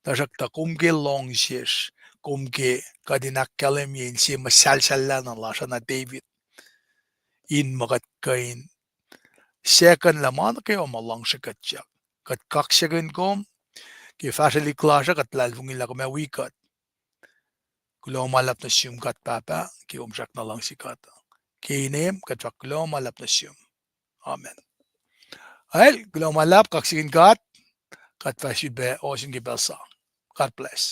Tuhsruhktuh kom ke lohng sesr, kom ke kuht in ahkkahlwemye inse muhsahlsahllah na lasr oacna David, in muh kuht kuh in second lah ma nuh kwewa ma luhngse kuhtyak. Kuht kaksakihn kom Ke fahsrwelihk lasr uh kuht luhlahlfongi lah kom ac wi kuht. Kuloh ma luhlahp nuh sum God Pahpah, ke kom srackna luhngse kuht. Ke inem kuht fahk kuloh ma luhlahp nuh sum. Amen. Ael, kuloh ma luhlahp, kaksakihn God, kuht fah sifilpac ohsun ke pacl sa. God bless.